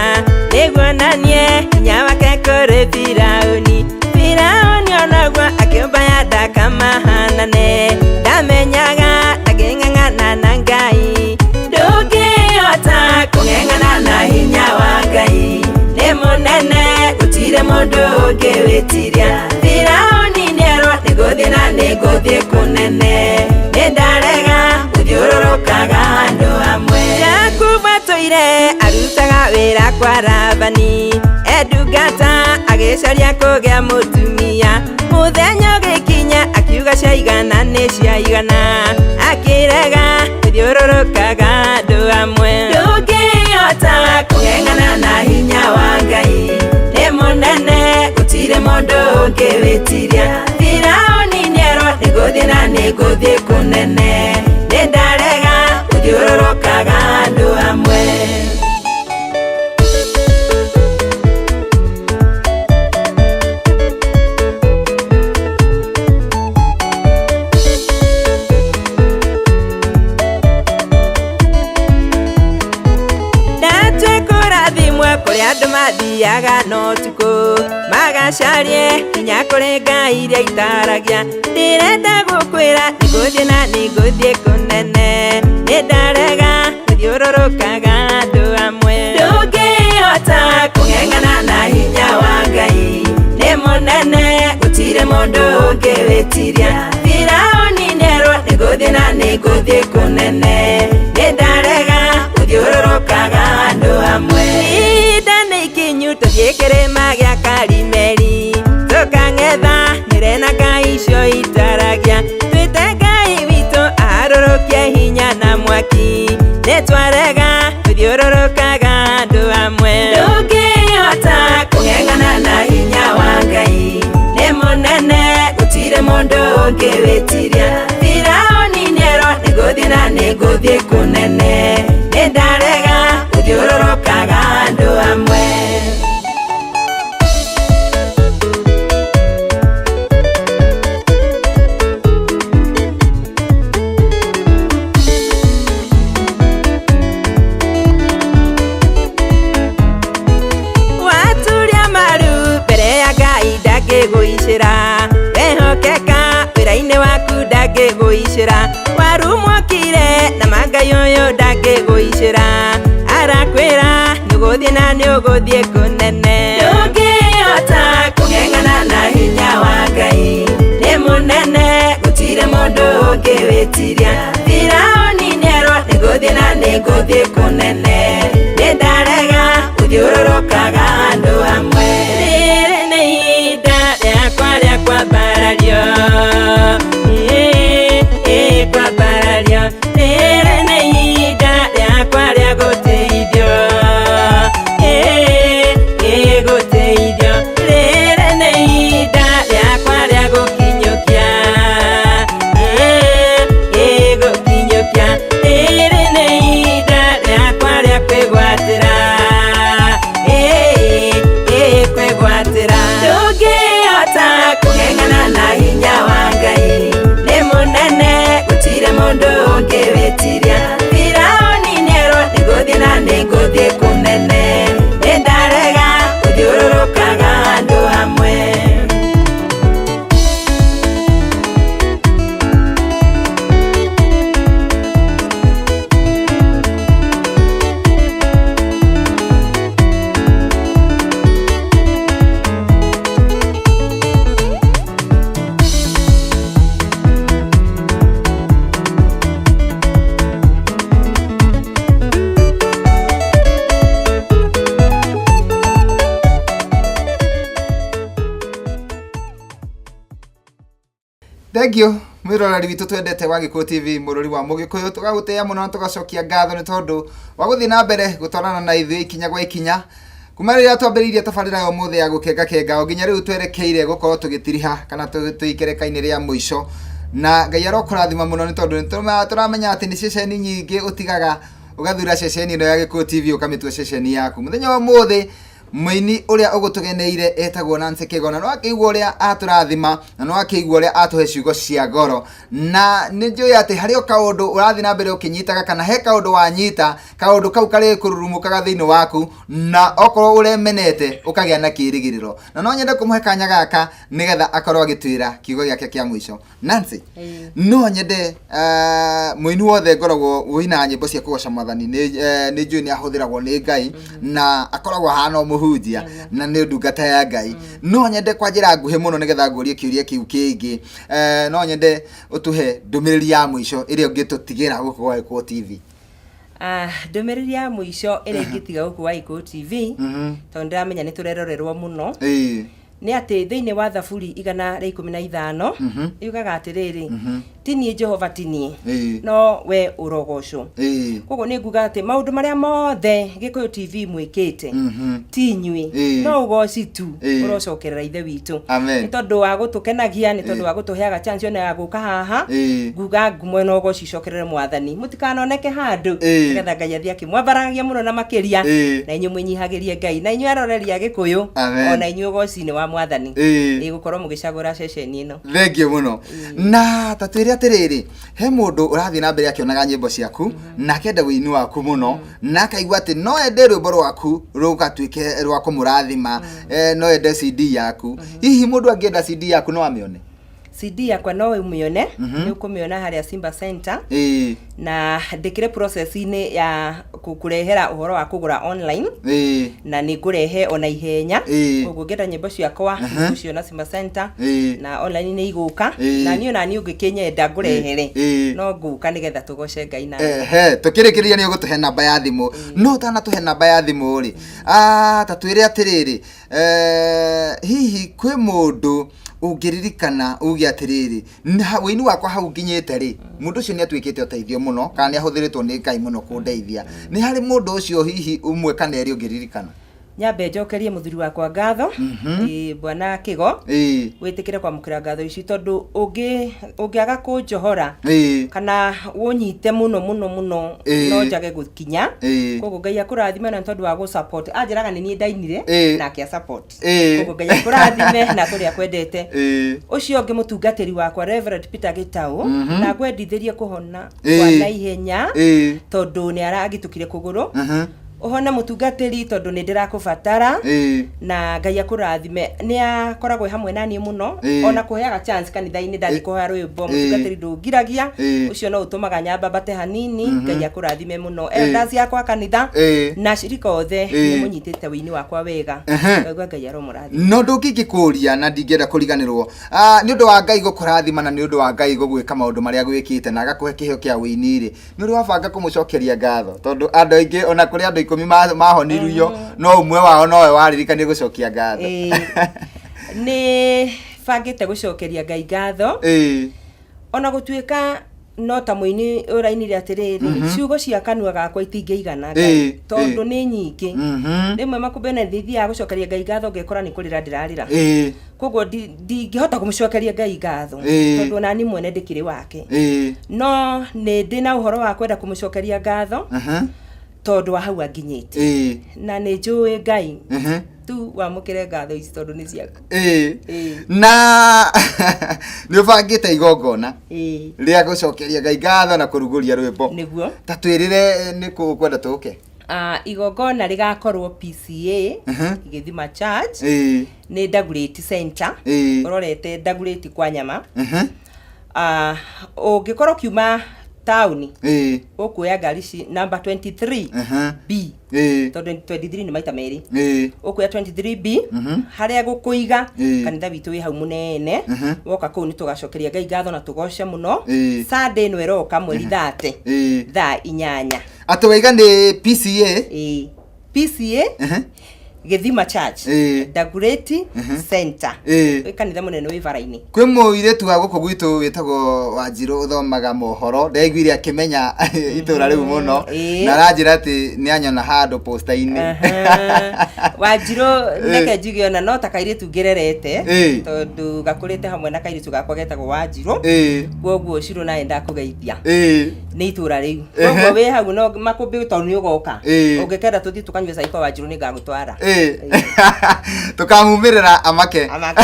Speaker 2: nĩguo nanie hinya wake kũrĩ Firaũni. Firaũni onaguo akĩũmba ya ndakamahanane, ndamenyaga ndangĩng'ang'ana na Ngai. Ndũngĩhota kũng'eng'ana na hinya wa Ngai, nĩ mũnene gũtirĩ mũndũ ũngĩwĩtiria. Firaũni nĩerwo nĩngũthiĩ na nĩngũthiĩ kũnene, nĩndarega gũthiũrũrũkaga handũ hamwe. Jakubu atũire arutaga wĩra kwa Labani, endungata agĩcaria kũgĩa mũtumia. Mũthenya ũgĩkinya akiuga ciaigana nĩ ciaigana, akĩrega gũthiũrũrũkaga handũ hamwe. Ndũngĩhota kũng'eng'ana na hinya wa Ngai, nĩ mũnene gũtirĩ mũndũ ũngĩwĩtiria. Firaũni nĩerwo nĩngũthiĩ na nĩngũthiĩ kũnene, Kũrĩa andũ mathiaga no ũtukũ magacarie hinya kũrĩ ngai iria itaragia. Ndĩrenda gũkwĩra nĩngũthiĩ na nĩngũthiĩ kũnene, nĩndarega gũthiũrũrũkaga andũ amwe. Ndũngĩhota kũng'eng'ana na hinya wa Ngai, nĩ mũnene gũtirĩ mũndũ ũngĩwĩtiria. Firaũni nĩerwo nĩngũthiĩ na nĩngũthiĩ kũnene, nĩndarega gũthiũrũrũkaga andũ amwe. Ihinda nĩ ikinyu tũthiĩ kĩrĩma gĩa Karimeli, tũkang'etha nĩre na ngai icio itaragia. Twĩte Ngai witũ aharũrũkie hinya na mwaki, nĩtwarega gũthiũrũrũkaga andũ amwe. Ndũngĩhota kũng'eng'ana na hinya wa Ngai, nĩ mũnene gũtirĩ mũndũ ũngĩwĩtiria. Firaũni nĩerwo nĩngũthiĩ na nĩngũthiĩ kũnene, nĩndarega gũthiũrũrũkaga andũ amwe. Waturia maru mbere ya Ngai ndangĩgũicĩra, wehokeka wĩra-inĩ waku ndangĩgũicĩra. Warumwo kire na ma Ngai ũyũ ndangĩgũicĩra, arakwĩra nĩũgũthiĩ na nĩũgũthiĩ kũnene. Ndũngĩhota kũng'eng'ana na hinya wa Ngai, nĩ mũnene gũtirĩ mũndũ ũngĩwĩtiria. Firaũni nĩerwo nĩngũthiĩ na nĩngũthiĩ kũnene, nĩndarega gũthiũrũrũkaga andũ amwe. Rĩrĩ nĩ ihinda rĩakwa rĩa kwambarario, kwambarario. Rĩrĩ nĩ ihinda rĩakwa rĩa gũteithio, gũteithio. Rĩrĩ nĩ ihinda rĩakwa rĩa gũkinyũkia, gũkinyũkia. Rĩrĩ nĩ ihinda rĩakwa rĩa kwĩgwatĩra, kwĩgwatĩra. Ndũngĩhota kũng'eng'ana na hinya wa Ngai, nĩ mũnene gũtirĩ mũndũ ũngĩwĩtiria. Firaũni nĩerwo nĩngũthiĩ na nĩngũthiĩ kũnene, nĩndarega gũthiũrũrũkaga andũ amwe.
Speaker 6: Thank you mwiroreri witũ twendete wa Gĩkũyũ TV mũrũri wa Mũgĩkũyũ, tũgagũtĩĩa mũno na tũgacokia ngatho nĩ tondũ wa gũthiĩ na mbere gũtwarana na ithuĩ ikinya gwa ikinya kuma rĩrĩa twambĩrĩirie tabarĩra ya ũmũthĩ ya gũkengakenga o nginya rĩu twerekeire gũkorwo tũgĩtiriha kana twĩ ikereka-inĩ rĩa mũico. Na Ngai arokũrathima mũno nĩ tondũ nĩ tũramenya atĩ nĩ ceceni nyingĩ ũtigaga ũgathura ceceni ĩno ya Gĩkũyũ TV ũkamĩtua ceceni yaku. Mũthenya wa ũmũthĩ mũini ũrĩa ũgũtũgeneire etagwo Nancy Kĩgona. No akĩigua ũrĩa atũrathima na no akĩigua ũrĩa atũhe ciugo cia goro, na nĩ njũĩ atĩ harĩ o kaũndũ ũrathiĩ na mbere ũkĩnyitaga kana he kaũndũ wanyita, kaũndũ kau karĩ kũrurumũkaga thĩinĩ waku, na okorwo ũremenete ũkagĩa na kĩĩrĩgĩrĩro. Na no nyende kũmũhe kanya gaka nĩgetha akorwo agĩtwĩra kiugo gĩake kĩa mũico. Nancy, no nyende mũini wothe ngoragwo wĩina nyĩmbo cia kũgoca mwathani nĩ njũĩ nĩ ahũthĩragwo nĩ Ngai na akoragwo ahana o mũhunjia na nĩ ndungata ya Ngai. No nyende kwa njĩra nguhĩ mũno nĩgetha ngũrie kĩũria kĩu kĩngĩ, no nyende ũtũhe ndũmĩrĩri ya mũico ĩrĩa ũngĩtũtigĩra gũkũ gwa Gĩkũyũ TV.
Speaker 7: Ndũmĩrĩri ya mũico ĩrĩa ingĩtiga gũkũ gwa Gĩkũyũ TV, tondũ ndĩramenya nĩ tũrerorerwo mũno, nĩ atĩ thĩinĩ wa Thaburi 115 yugaga atĩrĩrĩ, ti niĩ Jehova, ti niĩ, no we ũrogocwo. Koguo nĩ nguga atĩ maũndũ marĩa mothe Gĩkũyũ TV mwĩkĩte ti inyuĩ, no ũgoci tu ũrocokerera Ithe witũ.
Speaker 6: Amen.
Speaker 7: Nĩ tondũ wa gũtũkenagia, nĩ tondũ wa gũtũheaga chance ona ya gũka haha. Nguga ngumo na ũgoci icokerere Mwathani, mũtikanoneke handũ, nĩgetha Ngai athiĩ akĩmwambararagia mũno na makĩria, na inyuĩ mwĩnyihagĩrie Ngai, na inyuĩ aroreri a Gĩkũyũ, ona inyuĩ ũgoci-inĩ wa Mwathani. Gũkorwo mũgĩcagũra ceceni ĩno.
Speaker 6: Thengiũ mũno. Na ta twĩre Atĩrĩrĩ, he mũndũ ũrathiĩ na mbere akĩonaga nyĩmbo ciaku na akenda wĩini waku mũno na akaigua atĩ no ende rwĩmbo rwaku rũgatuĩke rwa kũmũrathima, no ende CD yaku. Hihi mũndũ angĩenda CD yaku no amĩone?
Speaker 7: CD yakwa no ũmĩone, nĩ ũkũmĩona harĩa Simba Center. Na ndĩkĩre process-inĩ ya kũrehera ũhoro wa kũgũra online. Na nĩ ngũrehe ona ihenya. Koguo ũngĩenda nyĩmbo ciakwa nĩũgũciona Simba Center. Na online nĩ igũka. Na niĩ ona niĩ ũngĩkĩnyenda ngũrehere, no ngũka nĩgetha tũgoce Ngai na
Speaker 6: Ehe, tũkĩrĩkĩrĩria nĩ ũgũtũhe namba ya thimũ. No ũtanatũhe namba ya thimũ rĩ, ta twĩre atĩrĩrĩ, hihi kwĩ mũndũ ũngĩririkana uge atĩrĩrĩ, wĩini wakwa hau nginyĩte rĩ, mũndũ ũcio nĩ atuĩkĩte ũteithio mũno kana nĩ ahũthĩrĩtwo nĩ Ngai mũno kũndeithia. Nĩ harĩ mũndũ ũcio hihi ũmwe kana erĩ ũngĩririkana?
Speaker 7: Nyambe njokerie mũthuri wakwa ngatho, bwana Kĩgo, wĩtĩkĩre kwamũkĩra ngatho ici tondũ ũngĩaga kũnjohora kana ũnyite mũno mũno mũno no njage gũkinya. Koguo Ngai akũrathime na nĩ tondũ wa gũ support. Anjĩraga nĩ niĩ ndainire nake a support. Koguo Ngai akũrathime na kũrĩa akwendete. Ũcio ũngĩ mũtungatĩri wakwa Reverend Peter Gĩtaũ, na ngwendithĩrie kũhona kwa naihenya tondũ nĩ aragitũkire kũgũrũ. Ũhone mũtungatĩri tondũ nĩ ndĩrakũbatara. Na Ngai akũrathime. Nĩ akoragwo hamwe na niĩ mũno. Ona kũheaga chance kanitha-inĩ ndathiĩ kũhoya rwĩmbo, mũtungatĩri ndũngiragia. Ũcio no ũtũmaga nyambambate hanini. Ngai akũrathime mũno. Elders yakwa kanitha na ashirika othe nĩ mũnyitĩte wĩini wakwa wega. Ngaigua Ngai aromũrathima.
Speaker 6: No ũndũ ũngĩ ingĩkũria na ndingĩenda kũriganĩrwo, nĩ ũndũ wa Ngai gũkũrathima na nĩ ũndũ wa Ngai gũgwĩka maũndũ marĩa agwĩkĩte na agakũhe kĩheo kĩa wĩini rĩ, nĩ ũrĩ wabanga kũmũcokeria ngatho? Tondũ andũ aingĩ ona kũrĩ andũ 10 mahonirio, no ũmwe wao nowe waririkanire gũcokia ngatho.
Speaker 7: Nĩ bangĩte gũcokeria Ngai ngatho. Ona gũtuĩka no ta mũini ũrainire atĩrĩrĩ, ciugo cia kanua gakwa itingĩigana Ngai, tondũ nĩ nyingĩ. Rĩmwe makũmbĩ na nĩ thiaga gũcokeria Ngai ngatho ngekora nĩ kũrĩra ndĩrarĩra. Koguo ndingĩhota kũmũcokeria Ngai ngatho, tondũ ona niĩ mwene ndĩkĩrĩ wake. No nĩ ndĩ na ũhoro wa kwenda kũmũcokeria ngatho, tondũ wa hau anginyĩtie. Na nĩ njũĩ Ngai tu wamũkĩre ngatho ici tondũ nĩ ciaku.
Speaker 6: Na nĩ ũbangĩte igongona rĩa gũcokeria Ngai ngatho na kũrugũria rwĩmbo.
Speaker 7: Nĩguo.
Speaker 6: Ta twĩrĩre nĩ kũ ũkwenda tũke.
Speaker 7: Igongona rĩgakorwo PCA, Gĩthima Church, nĩ Dagoretti Center, ũrorete Dagoretti kwa nyama. Ũngĩkorwo ũkiuma taũni, ũkuoya ngari ici number 23 B, tondũ 23 nĩ maita merĩ. Ũkuoya 23 B, harĩa gũkũiga kanitha witũ wĩ hau mũnene. Woka kũu nĩ tũgacokeria Ngai ngatho na tũgoce mũno. Sunday ĩno ĩroka mweri 30, thaa 8.
Speaker 6: Atĩ waiga nĩ PCA?
Speaker 7: PCA, Gĩthima Church, Dagoretti Center. Wĩ kanitha mũnene wĩ bara-inĩ.
Speaker 6: Kwĩ mũirĩtu wa gũkũ gwitũ wĩtagwo Wanjirũ ũthomaga mohoro, ndĩraiguire akĩmenya itũra rĩu mũno, na aranjĩra atĩ nĩ anyona handũ posta-inĩ.
Speaker 7: Wanjirũ, reke njuge ona no ta kairĩtu ngĩrerete, tondũ gakũrĩte hamwe na kairĩtu gakwa getagwo Wanjirũ. Koguo Cirũ nawe ndakũgeithia. Nĩ itũra rĩu. Koguo wĩ hau no makũmbĩ tondũ nĩ ũgoka. Ũngĩkenda tũthiĩ tũkanyue cai kwa Wanjirũ nĩ ngagũtwara.
Speaker 6: Tũkamumĩrĩra amake.
Speaker 7: Amake.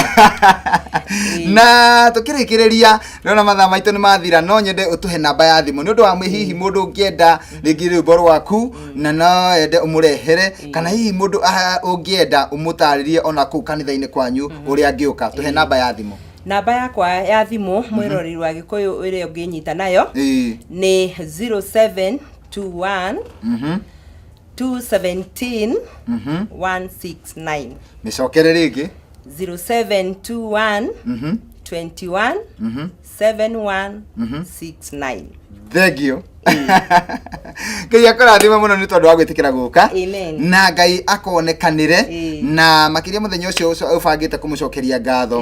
Speaker 6: Na tũkĩrĩkĩrĩria, ndĩrona mathaa maitũ nĩ mathira, no nyende ũtũhe namba ya thimũ nĩ ũndũ wa hihi mũndũ ũngĩenda rĩngĩ rwĩmbo rwaku na no ende ũmũrehere, kana hihi mũndũ ũngĩenda ũmũtarĩrie ona kũu kanitha-inĩ kwanyu ũrĩa angĩũka, tũhe namba ya thimũ.
Speaker 7: Namba yakwa ya thimũ mwĩroreri wa Gĩkũyũ ĩrĩa ũngĩnyita nayo nĩ 0721 217 169.
Speaker 6: Mĩcokere rĩngĩ.
Speaker 7: 0721 21 7169.
Speaker 6: Thank you. Ngai akũrathime mũno nĩ tondũ wa gwĩtĩkĩra gũka.
Speaker 7: Amen.
Speaker 6: Na Ngai akonekanĩre na makĩria mũthenya ũcio ũbangĩte kũmũcokeria ngatho.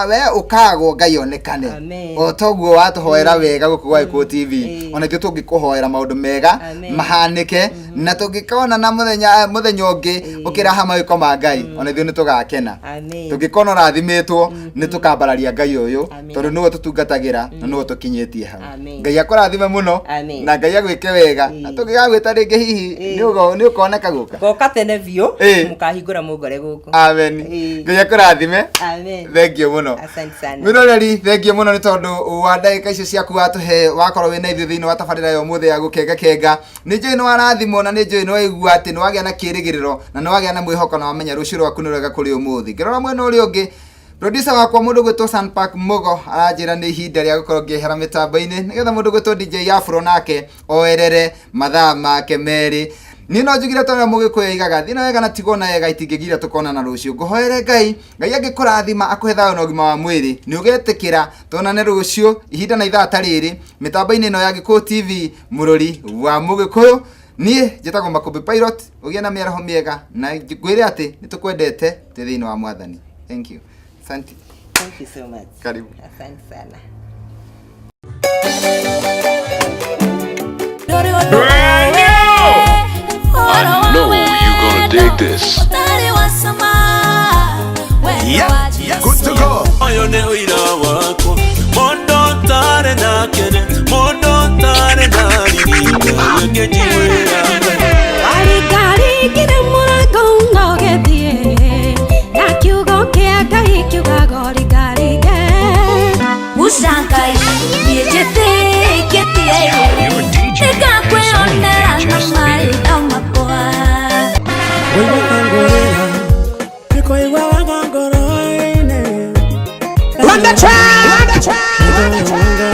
Speaker 6: We ũkagwo Ngai onekane.
Speaker 7: Amen.
Speaker 6: O toguo watũhoera wega gũkũ gwa Gĩkũyũ TV, ona ithuĩ tũngĩkũhoera maũndũ mega
Speaker 7: Amen.
Speaker 6: mahanĩke, na tũngĩkona na mũthenya ũngĩ ũkĩraha mawĩko ma Ngai, ona ithuĩ nĩ tũgakena.
Speaker 7: Amen.
Speaker 6: Tũngĩkona ũrathimĩtwo nĩ tũkambararia Ngai ũyũ,
Speaker 7: Amen.
Speaker 6: tondũ nĩwe tũtungatagĩra na nĩwe tũkinyĩtie hau.
Speaker 7: Amen. Amen.
Speaker 6: Ngai akũrathime mũno.
Speaker 7: Amen.
Speaker 6: Na Ngai agwĩke wega.
Speaker 7: Ĩĩ.
Speaker 6: Na tũngĩgagwĩta rĩngĩ hihi
Speaker 7: Ĩĩ.
Speaker 6: nĩ ũkoneka gũka.
Speaker 7: Ngoka tene biũ.
Speaker 6: Ĩĩ.
Speaker 7: Mũkahingũra mũngore gũkũ.
Speaker 6: Amen.
Speaker 7: Ĩĩ.
Speaker 6: Ngai akũrathime.
Speaker 7: Amen.
Speaker 6: Thengiũ mũno.
Speaker 7: Asante sana.
Speaker 6: Mwĩroreri, thengiũ mũno nĩ tondũ wa ndagĩka icio ciaku watũhe wakorwo wĩna ithuĩ thĩinĩ wa tabarĩra ya ũmũthĩ ya gũkenga kenga. Nĩ njũĩ nĩ warathimwo na nĩ njũĩ nĩ waigua atĩ nĩ wagĩa na kĩĩrĩgĩrĩro na nĩ wagĩa na mwĩhoko na wamenya rũciũ rwaku nĩ rwega kũrĩ ũmũthĩ. Ngĩrora mwena ũrĩa ũngĩ, producer wakwa mũndũ gwĩtwo Sanpark Mugo aranjĩra nĩ ihinda rĩa gũkorwo ngĩehera mĩtambo-inĩ nĩgetha mũndũ gwĩtwo DJ Afro nake oerere mathaa make merĩ. Niĩ no njugire ta ũrĩa Mũgĩkũyũ oigaga, thiĩ na wega na tigwo na wega, itingĩgiria tũkonana rũciũ. Ngũhoere Ngai, Ngai angĩkũrathima akũhe thayũ na ũgima wa mwĩrĩ, nĩ ũgetĩkĩra tuonane rũciũ ihinda na ithaa ta rĩrĩ mĩtambo-inĩ ĩno ya Gĩkũyũ TV, mũrori wa Mũgĩkũyũ. Niĩ njĩtagwo Makũmbĩ Pilot, ũgĩe na mĩaraho mĩega na ngwĩre atĩ nĩ tũkwendete twĩ thĩinĩ wa Mwathani. Thank you. Asante.
Speaker 7: Thank you so much.
Speaker 6: Karibu.
Speaker 7: Asante sana.
Speaker 3: Brand new!
Speaker 5: I know you gonna dig this.
Speaker 3: Yeah, good to go. Oyo nĩ ũira wakwa mũndũ ũtarĩ na kĩrĩ, mũndũ ũtarĩ na riri, Ngai akĩnjiguĩra tha.
Speaker 4: Waringaringire mũrango ũgĩthiĩ, na kiugo kĩa Ngai kiugaga ũringaringe.
Speaker 8: Musa Ngai niĩ njĩtĩkĩtie.
Speaker 5: Your DJ is
Speaker 8: Nĩngakwĩonera
Speaker 5: only
Speaker 8: na
Speaker 5: just
Speaker 8: maitho makwa.
Speaker 1: Run the track!